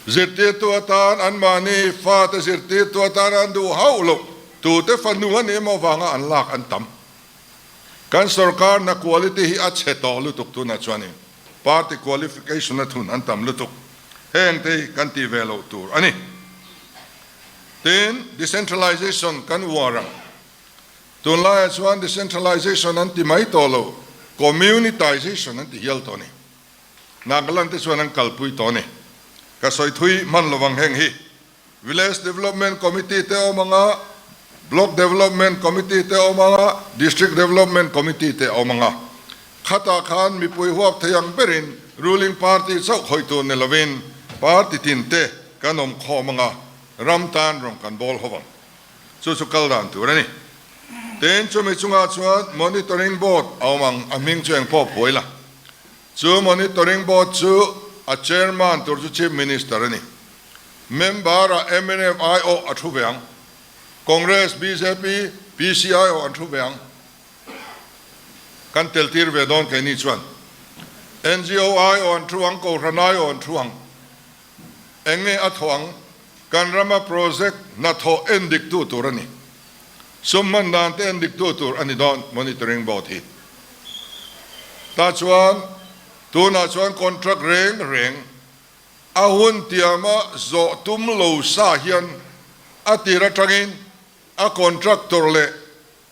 Zirtirtu atan an mahni fate zirtirtu atan an duh hauh loh tute fanu a nih emaw avanga an lak an tam. Kan sorkar hna quality hi a chhe tawh lutuk tunah chuanin. Party qualification a thun an tam lutuk. Heng te hi kan tih ve loh tur a ni. Tin, decentralization kan uar ang. Tunlaiah chuan decentralization an ti mai tawh lo, communitization an ti hial tawh a ni. Nagaland te chuan an kalpui tawh a ni. Ka sawi thui hman lovang heng hi. Village Development Committee te awm ang a, Block Development Committee te awm ang a, District Development Committee te awm ang a. Khatah khan mipui huap thei ang berin ruling party chauh khawih tur ni lovin party tin te kan awm khawm ang a, ram tan rawng kan bawl ho ang. Chu chu kal dan tur a ni. Tin, chumi chungah chuan Monitoring Board a awm ang, a hming chu engpawh phuai la. Chu Monitoring Board chu a Chairman tur chu Chief Minister a ni. Member-ah mnf aiawh a thu ve ang. Congress, bjp, PC aiawh an thu ve ang. Kan tel tir ve dawn keini chuan. NGO aiawh an thu ang, Kohhran aiawh an thu ang. Eng nge a thawh ang? Kan rama project hnathawh en diktu tur a ni. Sum hman dan te en diktu tur a ni dawn Monitoring Board hi. Tah chuan. Tunah chuan contract reng reng a hun tiama zawh tum lo sa hian a tir atangin a contractor leh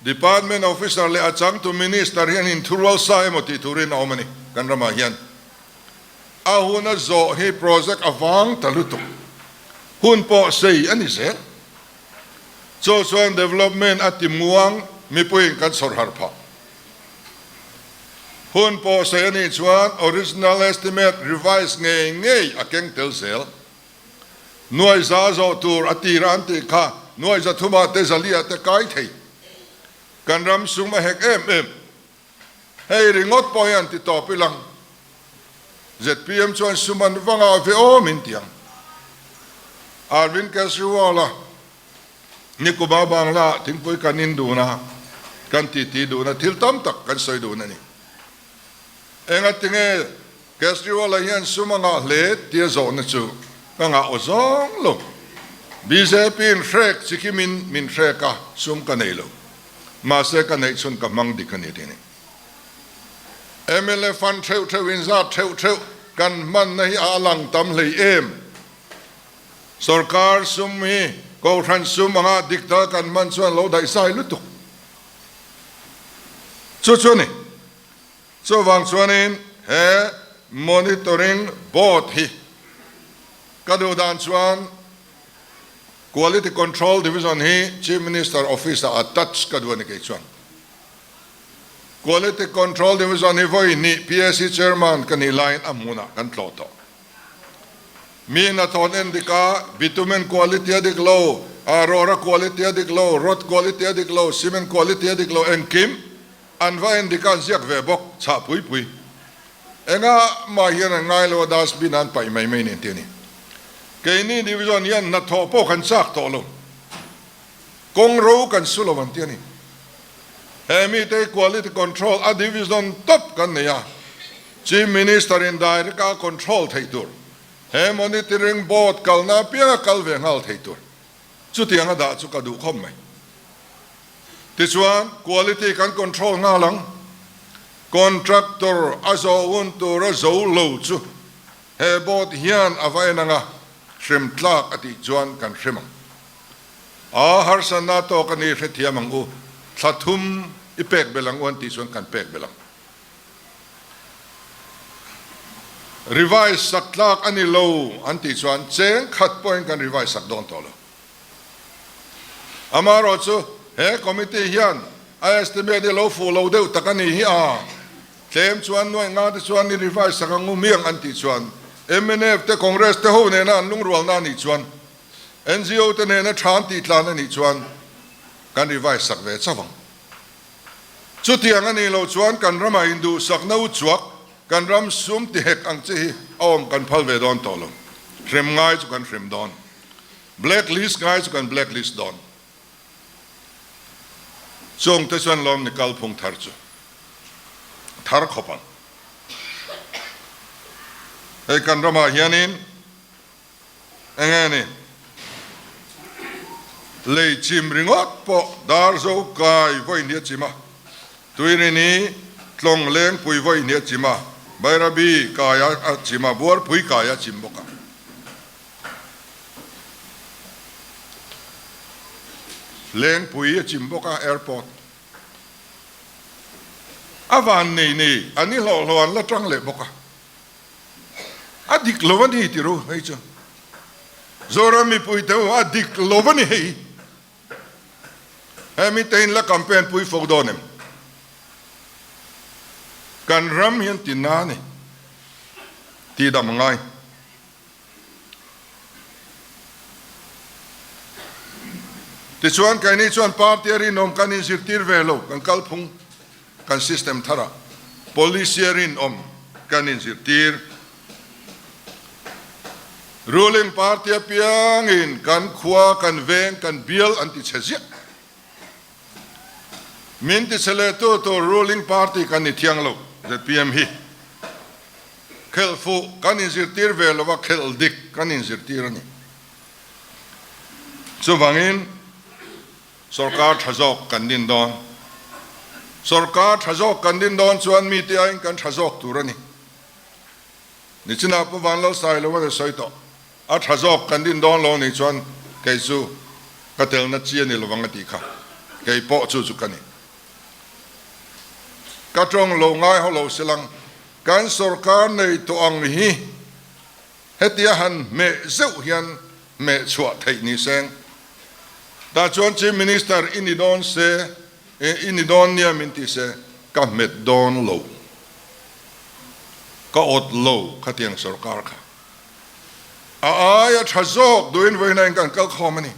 Department officer leh a changtu minister hian inthurual sa emaw tih turin a awm a ni kan ramah hian. A hun a zawh hi project a vang ta lutuk. Hun pawh sei a ni zel. Chu chuan development a ti muang mipuiin kan chhawr harh phah. Hun pawh sei a nih chuan original estimate revise ngei ngei a keng tel zel. Nuai za zawh tur a tir a an tih kha nuai za thumah te zaliah te kai thei. Kan ram sum a hek em em. Hei ringawt pawh hi an ti tawp ilang. Zpm chuan sum an va ngah ve aw min ti ang. Arvind Kejriwal-a Nikuba Bangla thingpui kan in dun a, kan titi dun a, thil tam tak kan sawi dun a ni. Engatinge Kejriwal-a hian sum a ngah hle tia zawhna chu ka ngah aw zawng lo. BJP-in hrek chikimin min hrek a, sum ka nei lo. Mahse ka neih chhun ka hmang dik a ni tih a ni. Mla fund theuh theuh inzat theuh theuh kan hmanna hi a lang tam hlei em? Sorkar sum hi Kohhran sum anga dik taka kan hman chuan lo daihsai lutuk chu chu a ni. Chuvang chuanin he Monitoring Board hi ka duh dan chuan Quality Control Division hi Chief Minister Office ah attach ka duh a ni kei chuan. Quality Control Division hi vawi hnih PAC Chairman ka nih laiin a hmunah kan tlawh tawh. Mi hnathawh en dik a, bitumen quality a dik lo, rawra quality a dik lo, rod quality a dik lo, cement quality a dik lo, engkim an va en dik a, an ziak ve bawk, chhah pui pui. Enga mah hian an ngai lo a, dustbin ah an paih mai mai nen tih a ni. Keini division hian hnathawh pawh kan chak tawh lo. Kawng ro kan su lo an ti a ni. He mite quality control a division top kan nei a, Chief Minister in direct a control theih tur, he monitoring board kalna apianga kal ve nghal thei tur, chutiang a dah chu ka duh khawp mai. Tichuan quality kan control nghal ang, contractor a zawh hun tura zo lo chu he board hian a va en ang a, hrem tlak a tih chuan kan hrem ang. A harsatna tawk a ni hrethiam ang u, thla thum i pek belh ang u an tih chuan kan pek belh ang. Revise sak tlak a ni lo an tih chuan cheng khat pawhin kan revise sak dawn tawh lo. Amaherawh chu he committee hian a estimate hi lo fuh lo deuh tak a ni hi a, tlem chuan nuaih nga te chuan i revise sak ang u miang an tih chuan mnf te Congress te ho nena an lungrualna a nih chuan NGO te nena tha an tih tlan a nih chuan kan revise sak ve chauh ang. Chutiang a nih loh chuan kan ramah induhsakna u chuak kan ram sum ti hek ang chi hi a awm kan phal ve dawn tawh lo. Hrem ngai chu kan hrem dawn. Black list ngai chu kan black list dawn. Chung te chuan lawm ni kalphung thar chu thar khawp ang. Hei kan ramah hianin Enge ni? Lei chim ringawt pawh dar zo kai vawi hnih a chim a, Tuirini tlawng lengpui vawi hnih a chim a, Bairabi kai a chim a, Buarpui kai a chim bawk a. Lengpui a chim bawk a, airport. A van nei nei an i hlawhhlawh an la tang leh bawk a. A dik lo a ni ti ru hei chu. Zoram mipui te u a dik lo a ni hei. He mite in la campaign pui fo dawn em? Kan ram hian ti na ni. Ti dam ngai. Tichuan keini chuan party a rinawm kan inzirtir ve lo kan kalphung. Kan system tharah policy a rinawm kan inzirtir. Ruling party apiangin kan khua, kan veng, kan bial an ti chhe ziah. Min ti chhe leh tu tur ruling party kan ni thiang lo, zpm hi. Khelh fuh kan inzirtir ve lova khelh dik kan inzirtir a ni. Chuvangin. Sorkar tha zawk kan din dawn. Sorkar tha zawk kan din dawn chuan mite aiin kan tha zawk tur a ni. Nichinah Pu Vanlalsailova'n a sawi tawh. A tha zawk kan din dawn lo nih chuan kei chu ka telna chi a ni lovang a tih kha. Kei pawh chu chu ka ni. Ka tawng lo ngai haw lo silang kan sorkar nei tawh ang hi hetia han hmeh zeuh hian hmeh chhuah theih ni seng. Tah chuan Chief Minister i ni dawn se, i ni dawn nia min ti se, ka hmet dawn lo. Ka awt lo khatiang sorkar kha. A aia tha zawk duhin vawiin in kan kal khawm a ni.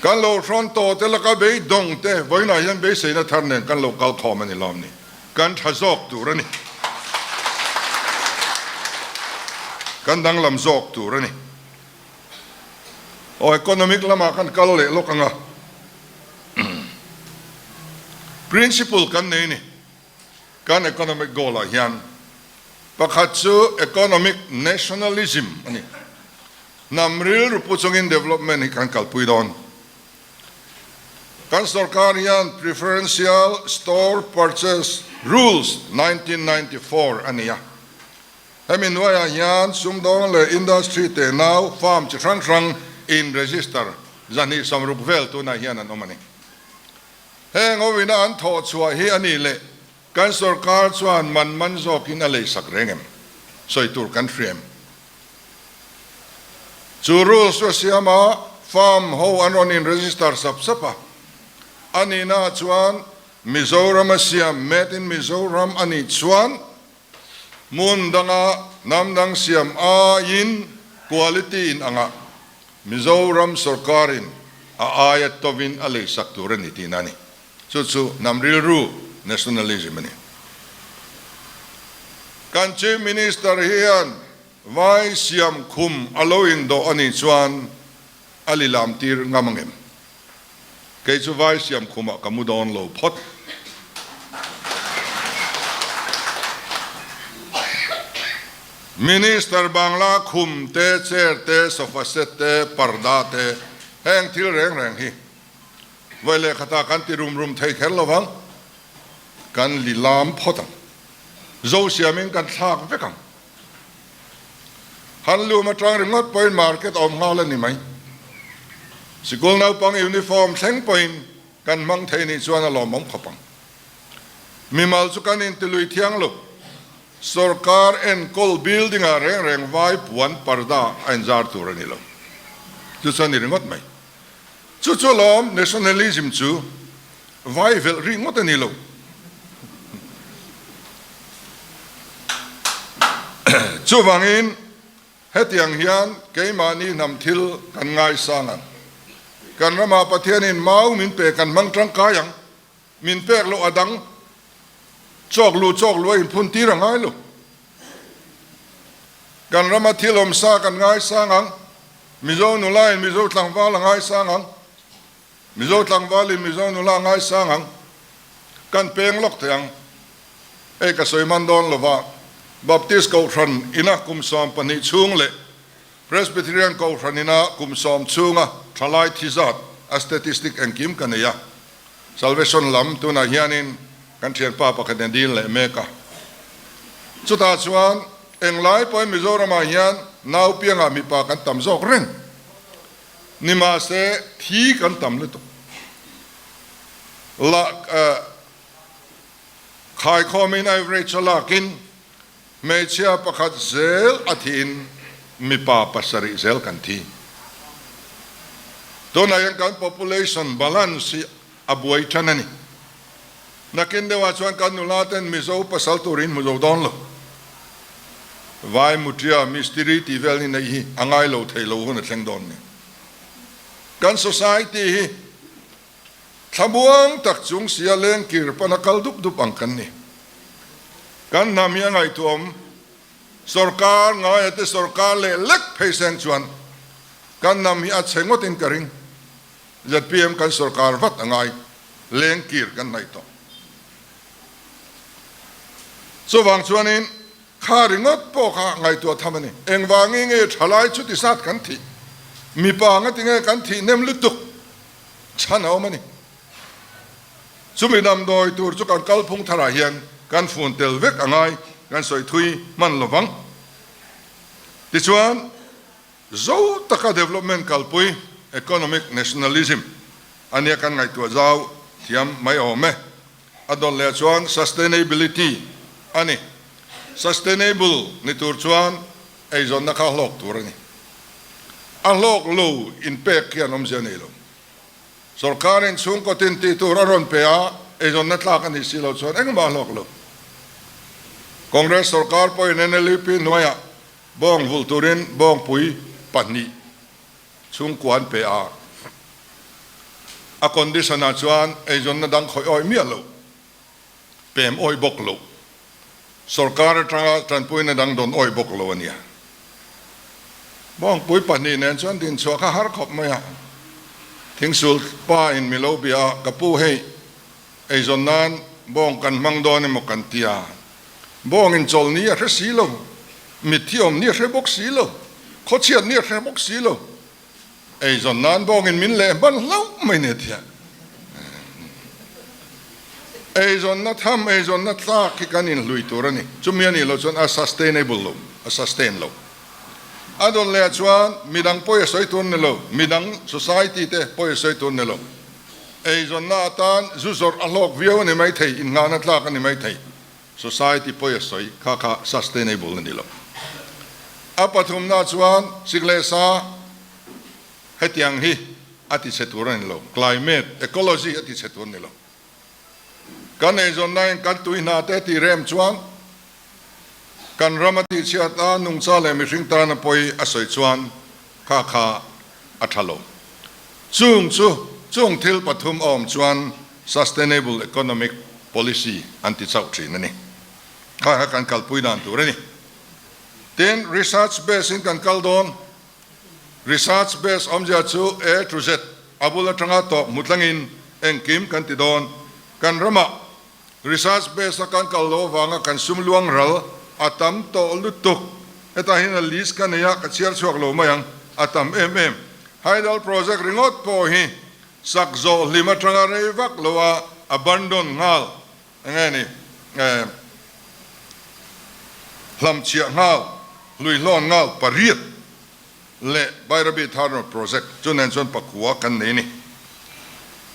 Kan lo hrawn tawh te laka beidawng te vawiinah hian beiseina thar nen kan lo kal khawm a ni lawm ni. Kan tha zawk tur a ni. Kan danglam zawk tur a ni. Aw economic lamah kan kal leh lawk ang a. Principle kan nei a ni. Kan economic goal ah hian pakhat chu economic nationalism a ni. Hnam rilru pu chungin development hi kan kalpui dawn. Kan sorkar hian Preferential Store Purchase Rules 1994 a nei a. Hemi hnuaiah hian sumdawng leh industry tenau farm chi hrang hrang in register 260 vel tunah hian an awm a ni. Heng awina an thawh chhuah hi a nih leh kan sorkar chuan man man zawkin a leisak reng em? Sawi tur kan hria em? Chu rules chu a siam a, farm ho an rawn in register sap sap a, a nihna ah chuan Mizoram a siam, made in Mizoram a nih chuan hmun danga hnam dang siam aiin quality in angah Mizoram sorkarin a aia tovin a leisak tur a ni tihna a ni. Chu chu hnam rilru, nationalism, a ni. Kan Chief Minister hian vai siam khum a lo indawh a nih chuan a lilam tir ngam angem? Kei chu vai siam khumah ka mu dawn lo phawt. Minister Bangla khum te, chair te, sofa set te, parda te, heng thil reng reng hi vawi leh khatah kan ti rum rum thei kher lo vang. Kan li lam phawt ang. Zo siamin kan thlak vek ang. Han lum atang ringawt pawhin market a awm nghal a ni mai. Sikul naupang uniform thleng pawhin kan hmang thei nih chuan a lawmawm khawp ang. Mimal chu kan intilui thiang lo. Sorkar enkawl building ah reng reng vai puan parda a inzar tur a ni lo. Chu chu a ni ringawt mai. Chu chu lawm nationalism chu vai velh rih ngawt a ni lo. Chuvangin hetiang hian keimahni hnam thil kan ngaisang ang. Kan ramah Pathianin mau min pe kan hmang tangkai ang. Min pek loh a dang chawk lu chawk lu a inphun tir a ngai lo. Kan rama thil awm sa kan ngaisang ang. Mizo nula in Mizo tlangval a ngaisang ang. Mizo tlangval in Mizo nula a ngaisang ang. Kan peng lawk thei ang. Hei ka sawi man dawn lova, Baptist Kohhran ina kum 12 chhung leh Presbyterian Kohhran ina kum 10 chhunga thalai thi zat a statistic engkim ka nei a. Salvation lam tunah hianin kan thianpa pakhat in a dil leh mek a. Chutah chuan englai pawhin Mizoramah hian nau piangah mipa kan tam zawk reng. Nimahse thi kan tam lutuk. La khaikhawmin average a lakin hmeichhia pakhat zel a thiin mipa pasarih zel kan thi. Tunah hian kan population balance hi a buai tan a ni. Nakin deuhah chuan kan nula ten Mizo pasal turin hmu zo dawn lo. Vai mutia mistiri tih vel hi neih hi a ngai lo thei lo hun a thleng dawn ni. Kan society hi thlamuang tak chung sia leng kir pana kal dup dup ang kan ni. Kan hnam hi a ngaihtuahawm sorkar ngaia te sorkar leh lek phei seng chuan kan hnam hi a chhe ngawtin ka ring. Zpm kan sorkar vat a ngai, leng kir kan hnaih tawh. Chuvang chuanin kha ringawt pawh kha ngaihtuah tham a ni. Engvangi nge thalai chuti zat kan thih? Mipa nga tinge kan thih nem lutuk chhan a awm a ni. Chumi damdawi tur chu kan kalphung tharah hian kan fun tel vek a ngai. kan sawi thui hman lovang. Tichuan, zo taka development kalpui, economic nationalism, a nia kan ngaihtuah zau thiam mai awm e. A dawt leh chuan sustainability a ni. Sustainable ni tur chuan eizawnna kha hlawk tur a ni. A hlawk lo inpek hian awmzia nei lo. Sorkarin chhungkaw tin tih tur a rawn pe a, eizawnna tlak a nih si loh chuan engmah a hlawk lo. Congress sorkar pawhin NLUP hnuaiah bawng vulh turin bawngpui pahnih chhungkua an pe a, a condition ah chuan eizawnna dang khawih awih miah lo, pem awih bawk lo, sorkar atanga tanpuina dang dawn awih bawk lo a nia. Bawngpui pahnih nen chuan dinchhuah kha har khawp mai a, Thingsul pa in mi lo bia a, ka pu hei eizawn nan bawng kan hmang dawn emaw kan ti a, bawng in chawlh ni a hre si lo, mitthi awm ni a hre bawk si lo, khawchhiat ni a hre bawk si lo, eizawn nan bawng in min leh hman hlauh mai ni a ti a. Eizawnna tham, eizawnna tlak hi kan inhlui tur a ni. Chumi a nih loh chuan a sustainable lo, a sustain lo. A dawn leh ah chuan midang pawi a sawi tur ni lo, midang society te pawi a sawi tur ni lo. Eizawnna atan zu zawrh a hlawk viau a ni maithei, innghahna tlak a ni maithei. Society pawi a sawi kha kha sustainable a ni lo. A pathumna chuan sik leh sa hetiang hi a ti chhe tur a ni lo, climate, ecology a ti chhe tur a ni lo. Kan eizawnnain kan tui hna te tih rem chuan kan ram a tihchhiat a, nungcha leh mihring tana pawi a sawi chuan kha kha a tha lo. Chung chu chung thil pathum a awm chuan sustainable economic policy an ti chauh thin a ni. Kha kha kan kalpui dan tur a ni. Tin, research base in kan kal dawn. Research base awmzia chu A to Z a bul atanga tawp hmu tlangin engkim kan ti dawn. Kan ramah research base a kan kal loh avanga kan sum luang ral a tam tawh lutuk. Hetah hian a list ka nei a, ka chhiar chhuak lo mai ang, a tam em em. Hydel project ringawt pawh hi sak zawh hlim atanga rei vak lo a abandon nghal enge ni hlamchhiah nghal, hluihlawn nghal pariat leh Bairabi Tharno Project chu nen chuan pakua kan nei a ni.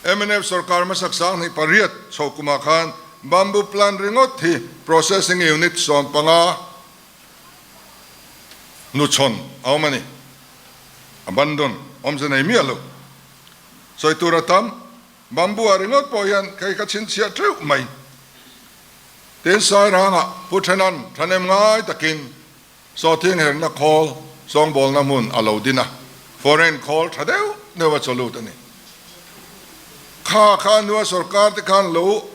Mnf sorkar hmasak 28 chho kumah khan Bamboo Plant ringawt hi Processing Unit 15 hnuchhawn a awm a ni. Abandon awmze nei miah lo. Sawi tur a tam. Bamboo ah ringawt pawh hian kei ka chhinchhiah teuh mai. Tin Sairangah Pu Thenan thahnem ngai takin Sawthing herna khawl sawngbawlna hmun a lo din a, foreign khawl tha deuh deuh a chaw lut a ni. Kha kha hnua sorkar te khan lo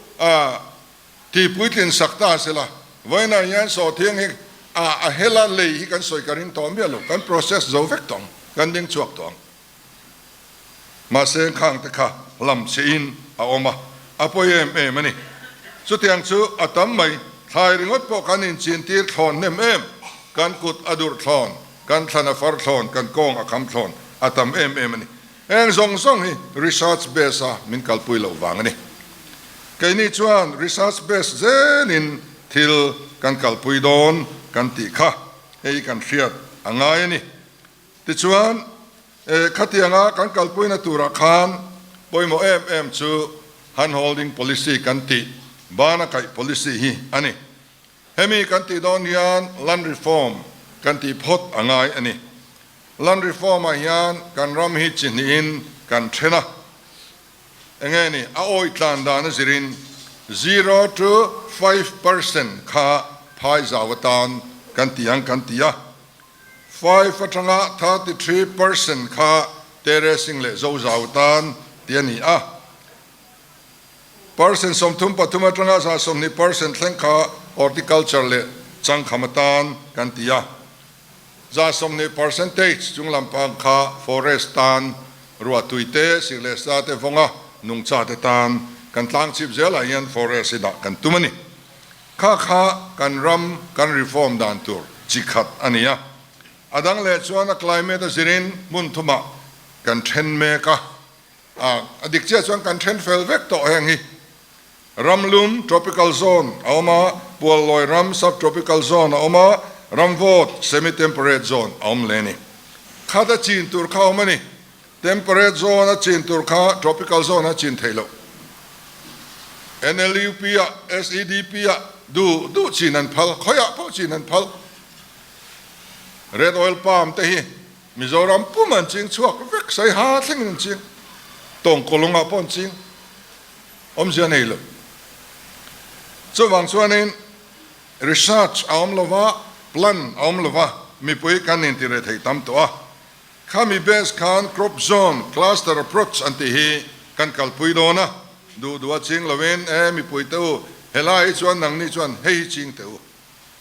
ti puitlin sak ta se la, vawiinah hian sawthing hi a hela lei hi kan sawi ka ring tawh miah lo, kan process zo vek tawh ang, kan ding chhuak tawh ang. Mahse khang te kha lam chhe in a awm a, a pawi em em a ni. Chutiang chu a tam mai, thlai ringawt pawh kan inchin tir thlawn hnem em, kan kut a durh thlawn, kan thlan a far thlawn, kan kawng a kham thlawn a tam em em a ni. Heng zawng zawng hi research base a min kalpui loh vang a ni. Keini chuan research base zelin thil kan kalpui dawn kan tih kha hei kan hriat a ngai a ni. Tichuan, khatianga kan kalpuina turah khan pawimawh em em chu hand holding policy kan tih, bana kaih policy hi a ni. Hemi kan tih dawn hian land reform kan tih phawt a ngai a ni. Land reform ah hian kan ram hi chi hnihin kan then a, enge ni a awih tlan dan a zirin 0 to 5% kha phai zau atan kan ti ang kan ti a. 5 atanga 33% kha terracing leh zozau tan ti a ni a. Percent 33 atanga 20% thleng kha horticulture leh changkham atan kan ti a. 20 percentage chung lampang kha forest tan ruahtui te, sik leh sa te vawnga nungcha te tan kan tlang chip zelah hian forest hi dah kan tum a ni. Kha kha kan ram kan reform dan tur chi khat a ni a. A dang leh chuan a climate a zirin hmun thumah kan then mek a. A dik chiah chuan kan then fel vek tawh heng hi. Ram lum, tropical zone, a awm a, puallawi ram, subtropical zone, a awm a, ram vawt, semi-temperate zone, a awm leh a ni. Khat a chin tur kha a awm a ni. Temperate zone a chin tur kha tropical zone a chin theih loh. NLUP ah, SEDP ah duh duh chin an phal, khawiah pawh chin an phal. Red oil palm te hi Mizoram pum an ching chhuak vek, Saiha thlengin an ching, Tawngkawlawngah pawh an ching, awmzia nei lo. Chuvang chuanin research a awm lova, plan a awm lova, mipui kan intireh thei tam tawh a. Khami base khan crop zone cluster approach an tih hi kan kalpui dawn a, duh duh a ching lovin e mipui te u, helai hi chuan nangni chuan hei hi ching teh u.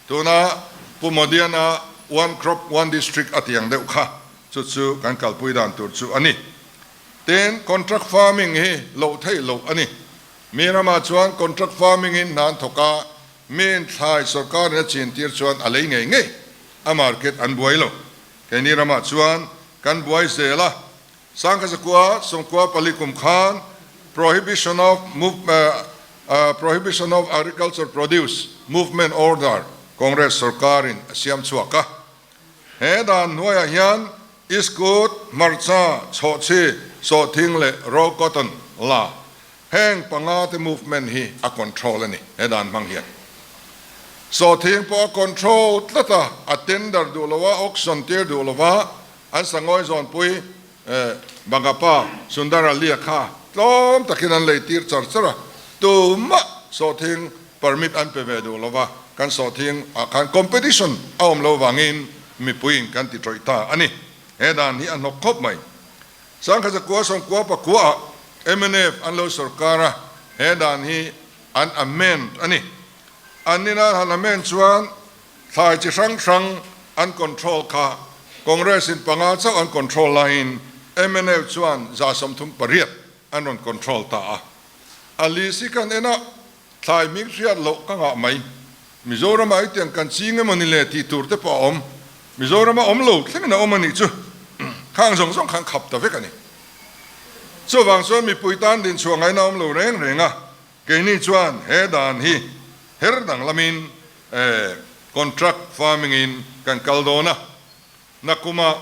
Tuna Pu Modiana one crop one district a tih ang deuh kha chu chu kan kalpui dan tur chu a ni. Tin, contract farming hi loh theih loh a ni. Mi ramah chuan contract farming in hna an thawk a, miin thlai sorkarin a chin tir chuan a lei ngei ngei a market an buai lo. Keini ramah chuan kan buai zel a, Sangkhazakua sawmkua pali kum khan Prohibition of Prohibition of Agriculture Produce Movement Order Congress sorkarin a siam chhuak a. He dan hnuaiah hian iskut, hmarcha, chhawhchhi, sawhthing leh raw cotton la heng panga te movement hi a control a ni he dan hmang hian. Sawhthing pawh a control tlat a, a tender duh lo a, auction tir duh lo va, An sangawi zawnpui Bangapa Sundara Lia kha tlawm takin an lei tir char char a, tumah sawhthing permit an pe ve duh lova, kan sawhthing ah khan competition a awm lo vangin mipuiin kan ti tawih ta a ni. He dan hi a hnawk khawp mai. Sangkhazakua Sawmkua Pakua ah mnf an lo sorkar a, he dan hi an amend a ni. An nina han amend chuan Thlai chi hrang hrang an control kha Congress in panga chauh an control laiin mnf chuan 38 an rawn control ta a. A list hi kan en a, thlai hming hriat loh ka ngah mai. Mizoram ah hetiang kan ching emaw ni le tih tur te pawh a awm. Mizoram a awm lo thlengin a awm a nih chu. Khang zawng zawng khan khap ta vek a ni. Chuvang chuan mipui tan dinchhuah ngaihna a awm lo reng reng a, keini chuan he dan hi her danglamin Contract farming in kan kal dawn a, nakuma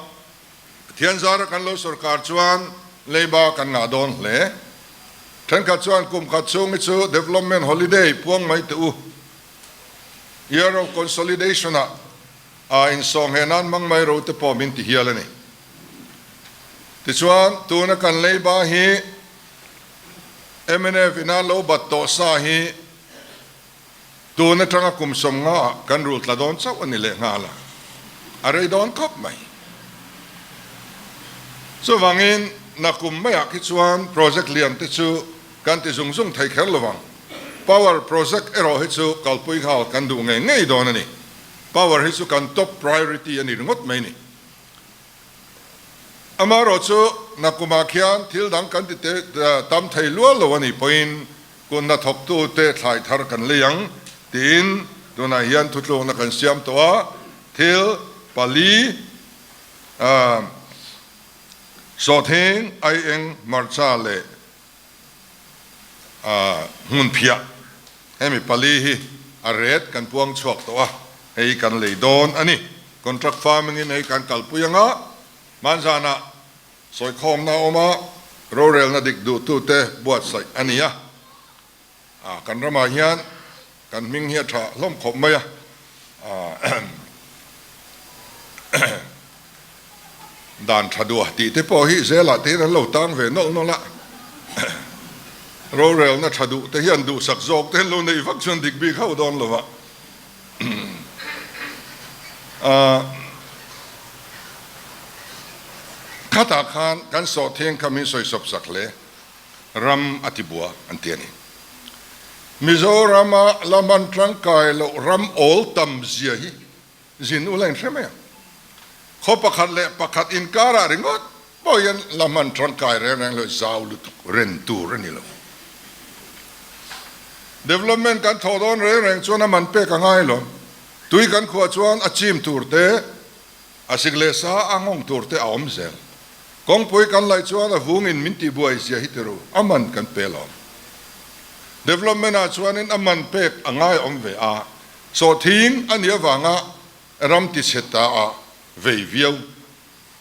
Pathian zara kan lo sorkar chuan leiba kan ngah dawn hle. Thenkhat chuan kum khat chhung hi chu development holiday puang mai teh u. Year of consolidation ah a insawng nan hmang mai ro te pawh min ti hial a ni. Tichuan tuna kan leiba hi mnf ina lo bat tawh sa hi Tun atanga kum 50 ah kan rul tla dawn chauh a ni leh nghal a, a rei dawn khawp mai. Chuvangin nakum maiah khi chuan project lian te chu kan ti zung zung thei kher lovang. Power project erawh hi chu kalpui nghal kan duh ngei ngei dawn a ni. Power hi chu kan top priority a ni ringawt mai ni. Amaherawh chu nakumah khian thil dang kan ti tam thei lual lo a nih pawhin Kun hnathawktute thlai thar kan lei ang tiin tunah hian thutlukna kan siam tawh a, thil pali sawhthing, aieng, hmarcha leh hmunphiah hemi pali hi a ret kan puang chhuak tawh a, hei kan lei dawn a ni. Contract farming in hei kan kalpui anga hmanzanah Sawikhawmna a awm a, rorelna dik duhtute buatsaih a ni a. Kan ramah hian kan hming hi a tha hlawm khawp mai a. Dan tha duah tih te pawh hi zelah te hian an lo tang ve nawlh nawlh a. Rorelna tha duh te hian duhsak zawk te an lo neih vak chuan dik bik hauh dawn lo va. Khatah khan kan sawhtheng kha min sawi sawp sak hle, ram a ti bua an ti a ni. Mizorama la hman tangkai loh ram awl tam zia hi zin ula in hre mai ang. Khaw pakhat leh pakhat inkarah ringawt pawh hian la hman tangkai reng reng lo zau lutuk ren tur a ni lo. Development kan thawh dawn reng reng chuan a man pek a ngai lo. Tui kan khuah chuan a chim tur te, a sik leh sa a nghawng tur te a awm zel. Kawngpui kan laih chuan a vungin min tihbuai zia hi ti ru, a man kan pe lawm. Development ah chuanin a man pek a ngai awm ve a, sawhthing a nih avanga ram tichhe ta a vei viau.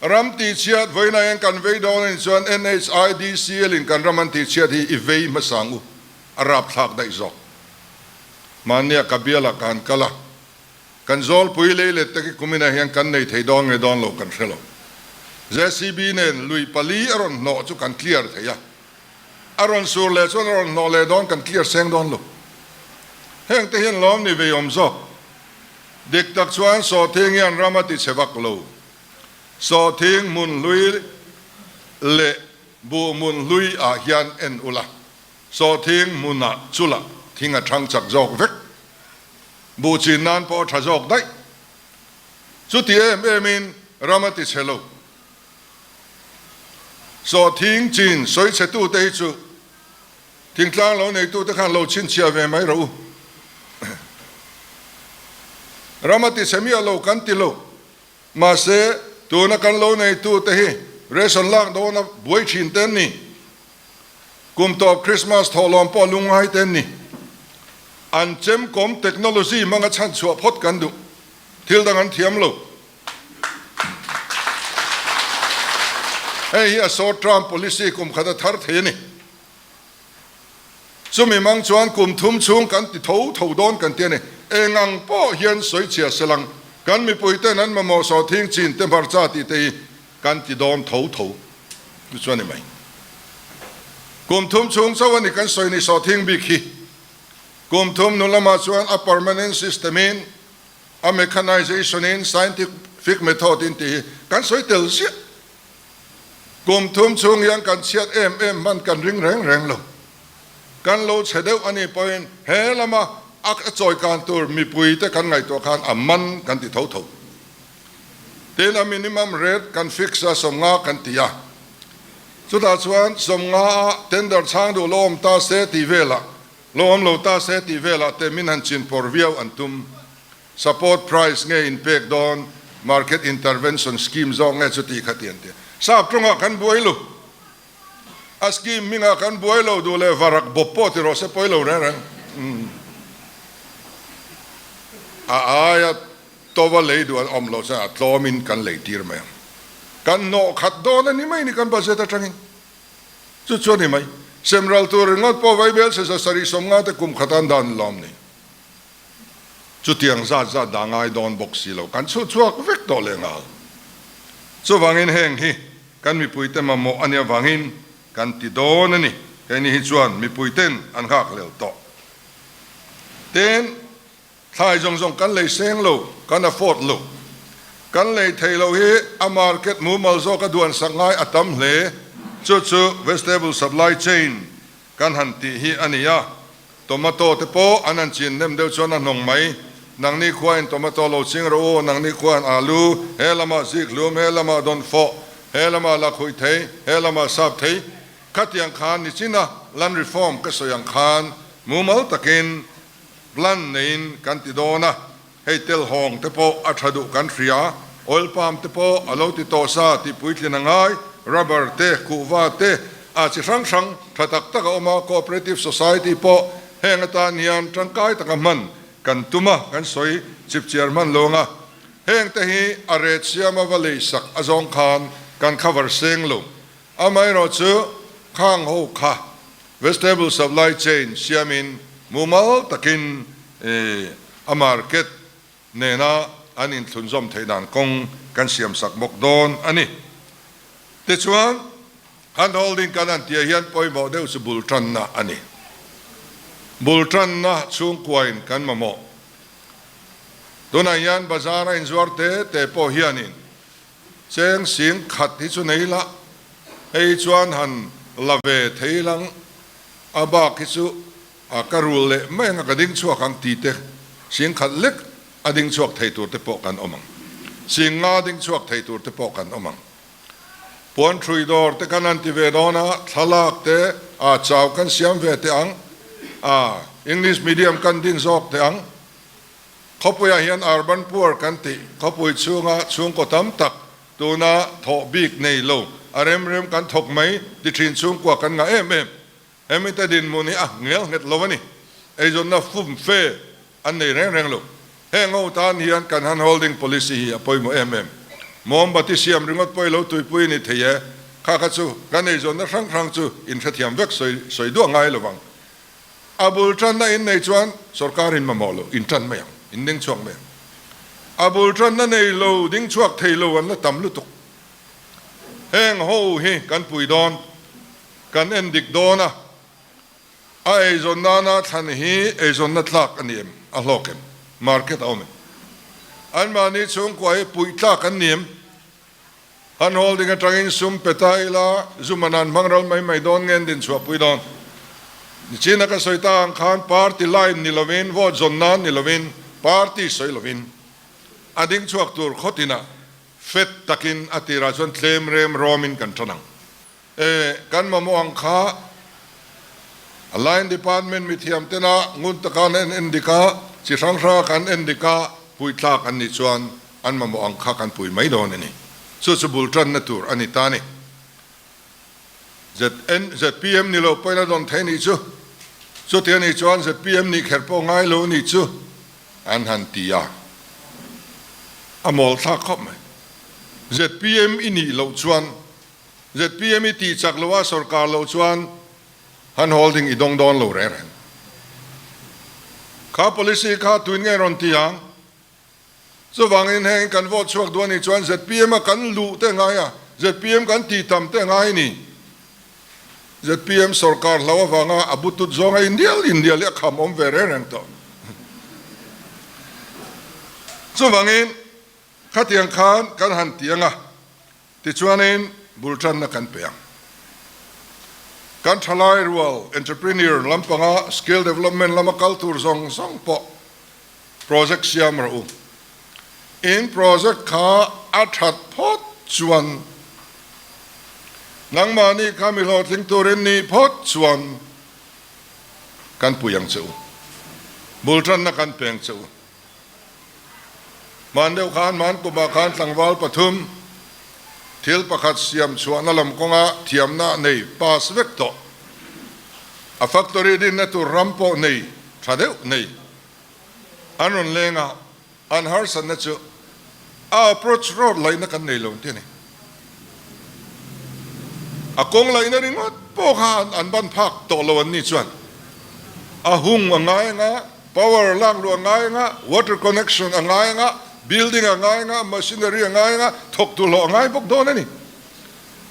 Ram tihchhiat vawiin ah hian kan vei dawn a nih chuan NHIDCL in kan ram an tihchhiat hi i vei hmasa ang u, a rapthlak daih zawk. Mahnia ka bialah ka han kal a, kan zawlpui lei let te khi kuminah hian kan nei thei dawn nge dawn lo kan hre lo. JCB nen lui pali a rawn hnawh chu kan clear thei a, a rawn sur leh chuan a rawn hnawh leh dawn kan clear seng dawn lo. Heng te hian lawm ni vei awm zawk. Dik tak chuan sawhthing hian ram a ti chhe vak lo. Sawhthing hmun hlui leh buh hmun hlui ah hian en ula, sawhthing hmunah chula thing a thang chak zawk vek. Buh chin nan pawh a tha zawk daih. Chuti em em in ram a ti chhe lo. Sawhthing chin sawi chhe tute hi chu Thingtlang lo neitute khan lo chhinchhiah ve mai rawh u. Ram a ti chhe miah lo kan ti lo. Mahse, tuna kan lo neitute hi ration lak dawna buai thin te an ni. Kum tawp Christmas thawhlawm pawh lungngai te an ni. An chemkawm technology hmanga chhanchhuah phawt kan duh. Thil dang an thiam lo. Hei hi a short term policy kum khat a thar thei a ni. Chumi mang chuan kum thum chhung kan ti tho tho dawn kan ti a ni. Eng ang pawh hian sawi chhia se lang, kan mipui ten an mamawh sawhthing chin te hmarcha tih te hi kan ti dawn tho tho chu chuan ni mai. Kum thum chhung chauh a ni kan sawi ni sawhthing bik hi. Kum thum hnu lamah chuan a permanent system in a mechanization in scientific method in tih hi kan sawi tel ziah. Kum thum chhung hian kan chhiat em em hman kan ring reng reng lo. Kan lo chhe deuh a nih pawhin he lama a chawi kan tur mipui te kan ngaihtuah khan a man kan ti tho tho. Tin, a minimum rate kan fix a 50 kan ti a. Chutah chuan 50 a tender chhang duh lo awm ta se tih velah, lo awm lo ta se tih velah te min han chin pawr viau an tum. Support price nge in pek dawn, market intervention scheme zawk nge chuti kha ti an ti. Sap tawngah kan buai lo. A scheme hmingah kan buai lo duh leh varak bawp pawh ti rawh se pawi lo reng reng. A aia tova lei duh an awm loh chuan a tlawmin kan lei tir mai ang. Kan hnawh khat dawn a ni mai ni kan budget atangin. Chu chu a ni mai. Semral tur ringawt pawh vaibel se 750 te kum khatan dan lawm ni. Chutiang zat zat dah ngai dawn bawk si lo, kan chhuh chhuak vek tawh leh nghal. Chuvangin heng hi kan mipuite mamawh a nih avangin kan ti dawn a ni. Keini hi chuan mipuiten an nghakhlel tawh. Tin, thlai zawng zawng kan lei seng lo, kan afford lo. Kan lei thei lo hi a market mumal zawk a duan sak ngai a tam hle. Chu chu vegetable supply chain kan han tih hi a ni a. Tomato te pawh an han chin hnem deuh chuan a hnawng mai. Nangni khuain tomato lo ching rawh u, nangni khuan alu, he lamah zik hlum, he lamah dawn fawh, he lamah lakhuih thei, he lamah sap thei. Khatiang khan nichina land reform ka sawi ang khan mumal takin plan neiin kan ti dawn a, hei telhawng te pawh a tha duh kan hria, oil palm te pawh a lo ti tawh sa tih puitlin a ngai, rubber te, kuhva te, a chi hrang hrang tha tak tak a awm a, cooperative society pawh heng atan hian tangkai taka hman kan tum a, kan sawi chipchiar hman lo ang a, heng te hi a ret siama va lei sak a zawng khan kan cover seng lo, amaherawh chu khang ho kha vegetable supply chain siamin mumal takin a market nena an inthlunzawm theih dan kawng kan siamsak bawk dawn a ni. Tichuan, hand holding kan han tihah hian pawimawh deuh chu bul tanna a ni. Bul tanna chhungkuain kan mamawh. Tunah hian bazar a inzuar te te pawh hianin cheng sing khat hi chu nei la, hei chuan han la ve thei lang, a bak hi chu A ka rul leh mai anga ka ding chhuak ang ti te, sing khat lek a ding chhuak thei tur te pawh kan awm ang. Sing nga ding chhuak thei tur te pawh kan awm ang. Puan hrui dawr te kan han ti ve dawn a, thlalak te, a chau kan siam ve teh ang, a English medium kan din zawk teh ang. Khawpuiah hian urban poor kan tih, khawpui chhunga chhungkaw tam tak tuna thawh bik nei lo, a rem rem kan thawk mai ti thin chhungkua kan ngah em em. Hemi te dinhmun hi a ngel nghet lo a ni. Eizawnna fum fe an nei reng reng lo. Heng ho tan hian kan hand holding policy hi a pawimawh em em. Mawmbati siam ringawt pawh i lo tuipui a ni thei e. Kha kha chu kan eizawnna hrang hrang chu inhrethiam vek sawi sawi duah ngai lo vang. A bul tanna in nei chuan sorkar in mamawh lo, in tan mai ang, in ding chhuak mai ang. A bul tanna nei lo, ding chhuak thei lo an la tam lutuk. Heng ho hi kan pui dawn, kan en dik dawn a, a eizawn nana thlan hi eizawnna tlak a ni em, a hlawk em, market a awm em? Anmahni chhungkua hi puih tlak an ni em? An holding atangin sum pe ta ila, zu man an hmang ral mai mai dawn nge an din chhuah pui dawn? Nichina ka sawi ta ang khan party line ni lovin, vote zawn nan ni lovin, party sawi lovin a ding chhuak tur khawtinah fet takin a tirah chuan tlem rem rawmin kan tan ang. E, kan mamawh ang kha a line department mithiam tena ngun taka an en en dik a, chi hrang hranga kan en dik a, puitlak an nih chuan an mamawh ang kha kan pui mai dawn a ni. Chu chu bul tanna tur a ni ta a ni. ZN, zpm ni lo pawhin a dawn thei nih chu. Chuti a nih chuan zpm nih kher pawh ngai lo nih chu an han ti a, a mawl thlak khawp mai. Zpm i nih loh chuan Zpm i tih chak lo a sorkar loh chuan han holding i dawng dawn lo reng reng. Kha policy kha tuin nge rawn ti ang? Chuvangin heng kan vote chhuak duh a nih chuan zpm a kan luh te ngai a, zpm kan tih tam te ngai a ni. Zpm sorkar hlo avanga a butut zawnga indial indial hi a kham awm ve reng reng tawh. Chuvangin khatiang khan kan han ti ang a. Tichuanin bul tanna kan pe ang. Kan thalai rual entrepreneur lampanga skill development lama kal tur zawng zawng pawh project siam rawh u. In project kha a that phawt chuan nangmahni kha mi hlawhtling turin nih phawt chuan kan pui ang che u. Bul tanna kan pe ang che u. Hman deuh khan hman kumah khan tlangval pathum thil pakhat siam chhuahna lam kawnga thiamna nei pass vek tawh. A factory dinna tur ram pawh nei tha deuh nei an rawn leng a, an harsatna chu a approach road laihna kan nei lo an ti a ni. A kawng laihna ringawt pawh kha an ban phak tawh lo an ni chuan a hung a ngai anga, power lak luh a ngai anga, water connection a ngai anga, building a ngai anga, machinery a ngai anga, thawk tu hlawh a ngai bawk dawn a ni.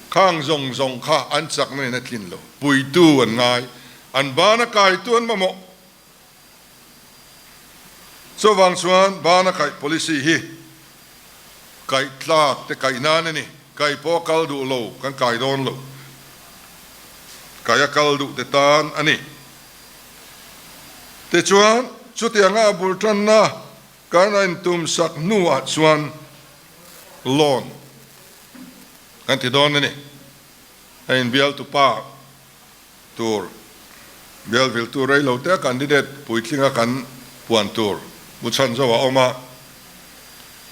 Khang zawng zawng kha an chakna in a tlin lo, puitu an ngai, an bana kaitu an mamawh. Chuvang chuan bana kaih policy hi kaih tlak te kaih nan a ni. Kaih pawh a kal duh lo, kan kai dawn lo. Kaih a kal duh te tan a ni. Tichuan, chutianga a bul tanna kan a intum sak hnuah chuan loan kan ti dawn a ni. A inbialtupa tur bial viltu rei lo te candidate puitlinga kan puan tur bu chhan zo a awm a,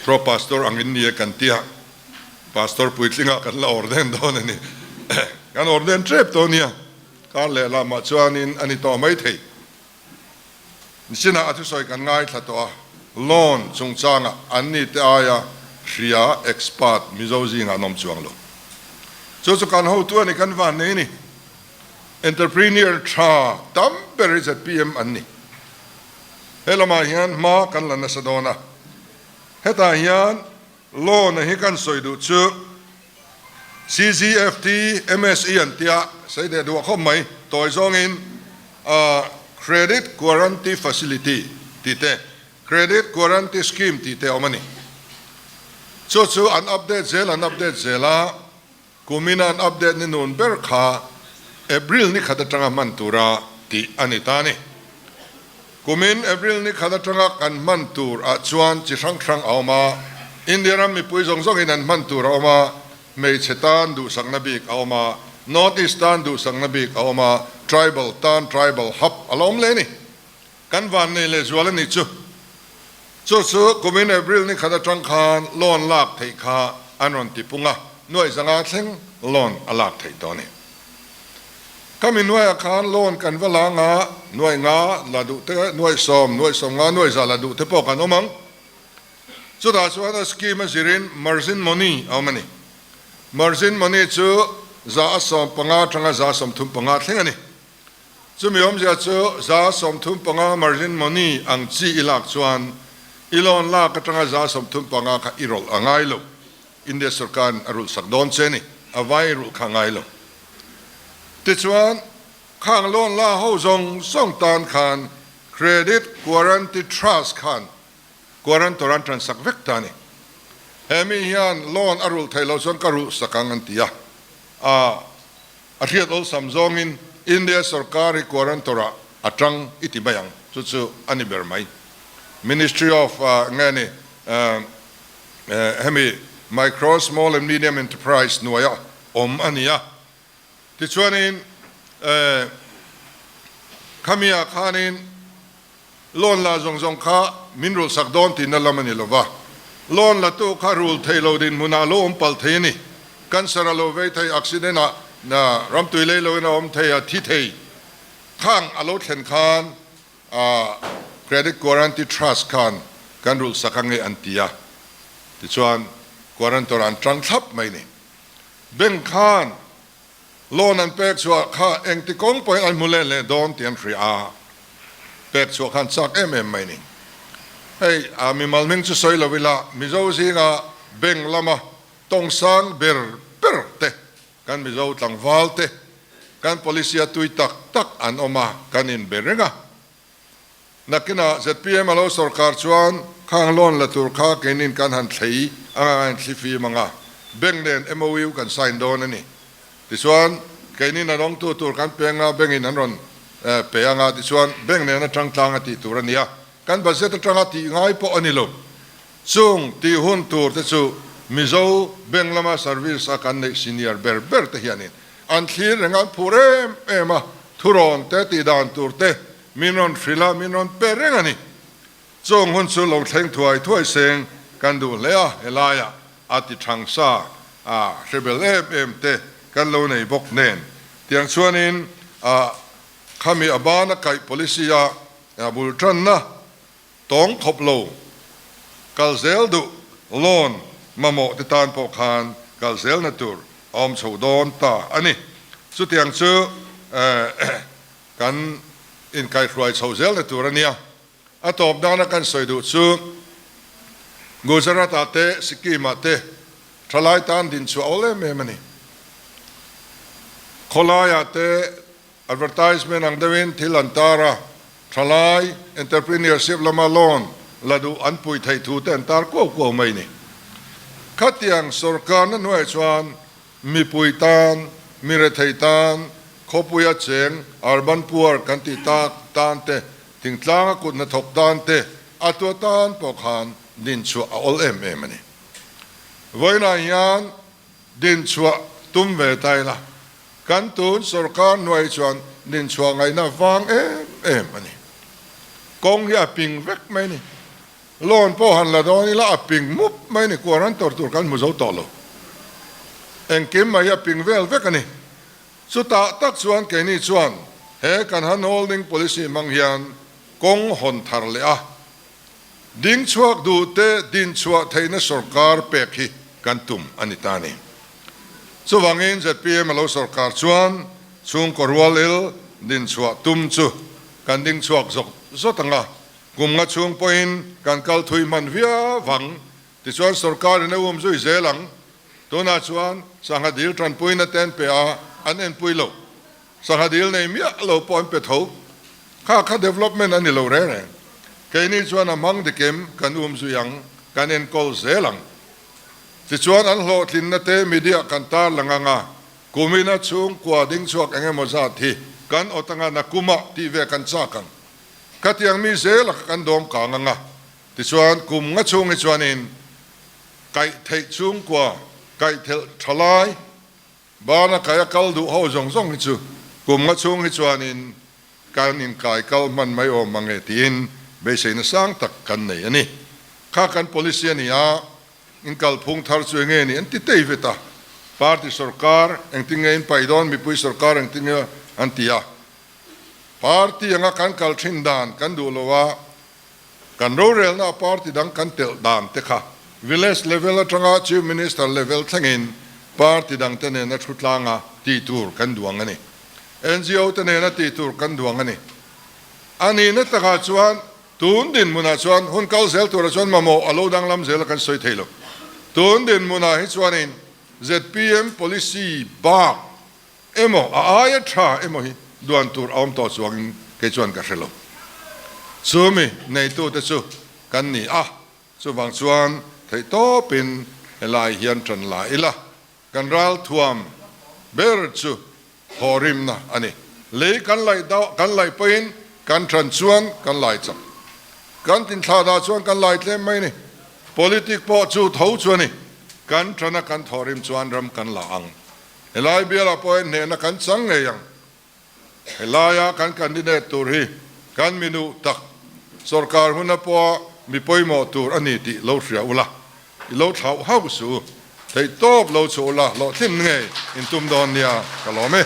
pro pastor angin ni e kan tia, pastor puitlinga kan la ordain dawn a ni, kan ordain tep tawh nia, kar leh lamah chuanin a ni tawh mai thei. Nichinah a thusawi kan ngaithla tawh a, loan chungchangah an ni te aia hria expert Mizo zingah an awm chuang lo. Chu chu kan hotu a ni, kan van nei a ni. Entrepreneur tha tam ber hi zpm an ni. He lamah hian hma kan la nasa dawn a, hetah hian loan a hi kan sawi duh chu CGFT, MSE an tia sawi deh duah khawp mai, tawi zawngin Credit Guarantee Facility tih te, Credit Guarantee Scheme tih te a awm a ni. Chu chu an update zel an update zel a, kumina an update ni nun ber kha April ni khat atanga hman tura tih a ni ta a ni. Kumin April ni khat atanga kan hman tur ah chuan chi hrang hrang a awm a, India ram mipui zawng zawngin an hman tur a awm a, hmeichhe tan duhsakna bik a awm a, North East tan duhsakna bik a awm a, Tribal tan Tribal Hub a la awm leh a ni. Kan van nei leh zual a nih chu. Chu chu kumin April ni khat atang khan loan lak theih kha an rawn ti pung a, nuaih zanga thleng loan a lak theih tawh a ni. Khami nuaiah khan loan kan va la nga, nuai nga la duh te, nuai sawm, nuai sawm nga, nuai za la duh te pawh kan awm ang. Chutah chuan a scheme a zirin margin money a awm a ni. Margin money chu za a 15 atanga za 35 thleng a ni. Chumi awmzia chu za 35 margin money ang chi i lak chuan i loan lak atanga za 35 kha i rawlh a ngai lo. India sorkarin a rulh sak dawn che ni, a vai rulh kha a ngai lo. Tichuan, khang loan la ho zawng zawng tan khan Credit Guarantee Trust khan guarantor an tan sak vek ta a ni. He mi hian loan a rulh theih loh chuan ka rulh sak ang an ti a, a a hriat awlsam zawngin India sorkar hi guarantor ah a tang i ti mai ang, chu chu a ni ber mai. Ministry of nge ni hemi Micro, Small and Medium Enterprise hnuaia awm a ni a. Tichuanin khamiah khanin loan la zawng zawng kha min rulh sak dawn tihna lam a ni lo va, loan latu kha rul thei lo dinhmunah lo awm palh thei a ni. Cancer a lo vei thei, accident ah ramtui lei loin a awm thei, a thi thei. Khang a lo thlen khan Credit Guarantee Trust khan kan rulh sak ange an ti a, tichuan guarantor an tang thlap mai ni. Bank khan loan an pek chhuah kha engti kawng pawhin an hmu let leh dawn tih an hria a, pek chhuah khan chak em em mai ni. Hei a mimal hming chu sawi lo ila, Mizo zinga bank lama tawngsang ber ber te Kan Mizo tlangval te, kan policy a tui tak tak an awm a, kan inbe reng a. Nakinah zpm a lo sorkar chuan khang loan la tur kha keinin kan han thlei anga kan inthli fim ang a, bank nen MOU kan sign dawn a ni. Tichuan, keinin a dawngtu tur kan peng a, bank in an rawn pe ang a, tichuan bank nen atang tlang a tih tur a ni a, kan budget atanga tih ngai pawh a ni lo. Chung tih hun tur te chu Mizo bank lama service a kan neih senior ber ber te hianin an thlir reng a, an phur em em a, thurawn te tih dan tur te min rawn hrilh a, min rawn pe reng a ni. Chung hun chu lo thleng thuai thuai seng kan duh hle a, helaiah a ti thang sa a hre bel em em te kan lo nei bawk nen. Tiang chuanin a khami a bana kaih policy a bul tanna Tawng khawp lo, kal zel duh loan mamawh te tan pawh khan kal zelna tur a awm chho dawn ta a ni. Chutiang chu kan inkaihruai chho zelna tur a nia. A tawp dana kan sawi duh chu Gujarat-ah te, Sikkim-ah te thalai tan dinchhuah awl em em a ni. Khawlaiah te Advertisement ang deuhin thil an tar a, thalai entrepreneurship lama loan la duh an puih theih thu te an tar kuau kuau mai ni. Khatiang sorkarna hnuaiah chuan mipui tan, mi rethei tan, khawpuia cheng, urban poor kan tih tak tan te, thingtlanga kut hnathawk tan te, a tua tan pawh khan dinchhuah a awl em em a ni. Vawiinah hian dinchhuah tum ve ta ila, Kan tun sorkar hnuai chuan dinchhuah ngaihna vang em em a ni. Kawng hi a ping vek mai a ni. Loan pawh han la dawn ila a ping mup mai a ni. Kuar an tawrh tur kan hmu zo tawh lo. Engkim mai hi a ping vel vek a ni. Chutah tak chuan keini chuan he kan han holding policy hmang hian kawng hawn thar leh a dingchhuak duhte dinchhuah theihna sorkar pek hi kan tum a ni ta a ni. Chuvangin zpm a lo sorkar chuan chhungkaw rual il dinchhuah tum chu kan dingchhuak zawk zawt ang a, kum nga chhung pawhin kan kal thui hman viau ang. Tichuan sorkarin a um zui zel ang. Tunah chuan sangha dil tanpuina te an pe a, an enpui lo. Sangha dil nei miah lo pawh an pe tho. Kha kha development a ni lo reng reng. Keini chuan a hmang dikim kan um zui ang, kan enkawl zel ang. Tichuan an hlawhtlinna te media kan tar lang ang a, kumina chhungkua ding chhuak eng emaw zat hi kan awt anga nakumah tih ve kan chak ang. Khatiang mi zela kha kan dawm kang ang a, tichuan kum nga chhung hi chuanin kaih theih chhungkua kaih thelh tha lai bana kai a kal duh ho zawng zawng hi chu kum nga chhung hi chuanin kan inkai kal hman mai awm mang e tiin beiseina sang tak kan nei a ni. Kha kan policy a ni a, in kalphung thar chu enge ni an ti tei vet a. Party sorkar engtin nge in paih dawn, mipui sorkar engtin nge an ti a. Party anga kan kal thin dan kan duh lo a, kan rorelna a party dang kan telh dan te kha village level atanga Chief Minister level thlengin party dang te nena thu tlanga tih tur kan duang a ni. NGO te nena tih tur kan duang a ni. A nihna takah chuan tun dinhmunah chuan hun kal zel turah chuan mamawh a lo danglam zel a kan sawi thei lo. Tun dinhmunah hi chuanin zpm policy bak Emaw, a aia tha emaw hi duan tur a awm tawh chuangin kei chuan ka hre lo. Chumi neitute chu kan ni a, chuvang chuan theihtawpin helai hian tan la ila, kan ralthuam ber chu thawhrimna a ni. Lei kan laih dau, kan laih pawhin kan tan chuan kan lai chak. Kan tinthlah dah chuan kan lai tlem mai a ni. Politic pawh chu tho chu a ni. Kan tana kan thawhrim chuan ram kan la ang. Helai bialah pawh hian hnehna kan chang ngei ang. Helaia kan candidate tur hi kan minu tak sorkar huna pawha mi pawimawh tur a ni tih lo hria ula, i lo thlauh hauh suh u. Theihtawp lo chhuah ula, hlawhtlin ngei in tum dawn nia ka lawm e.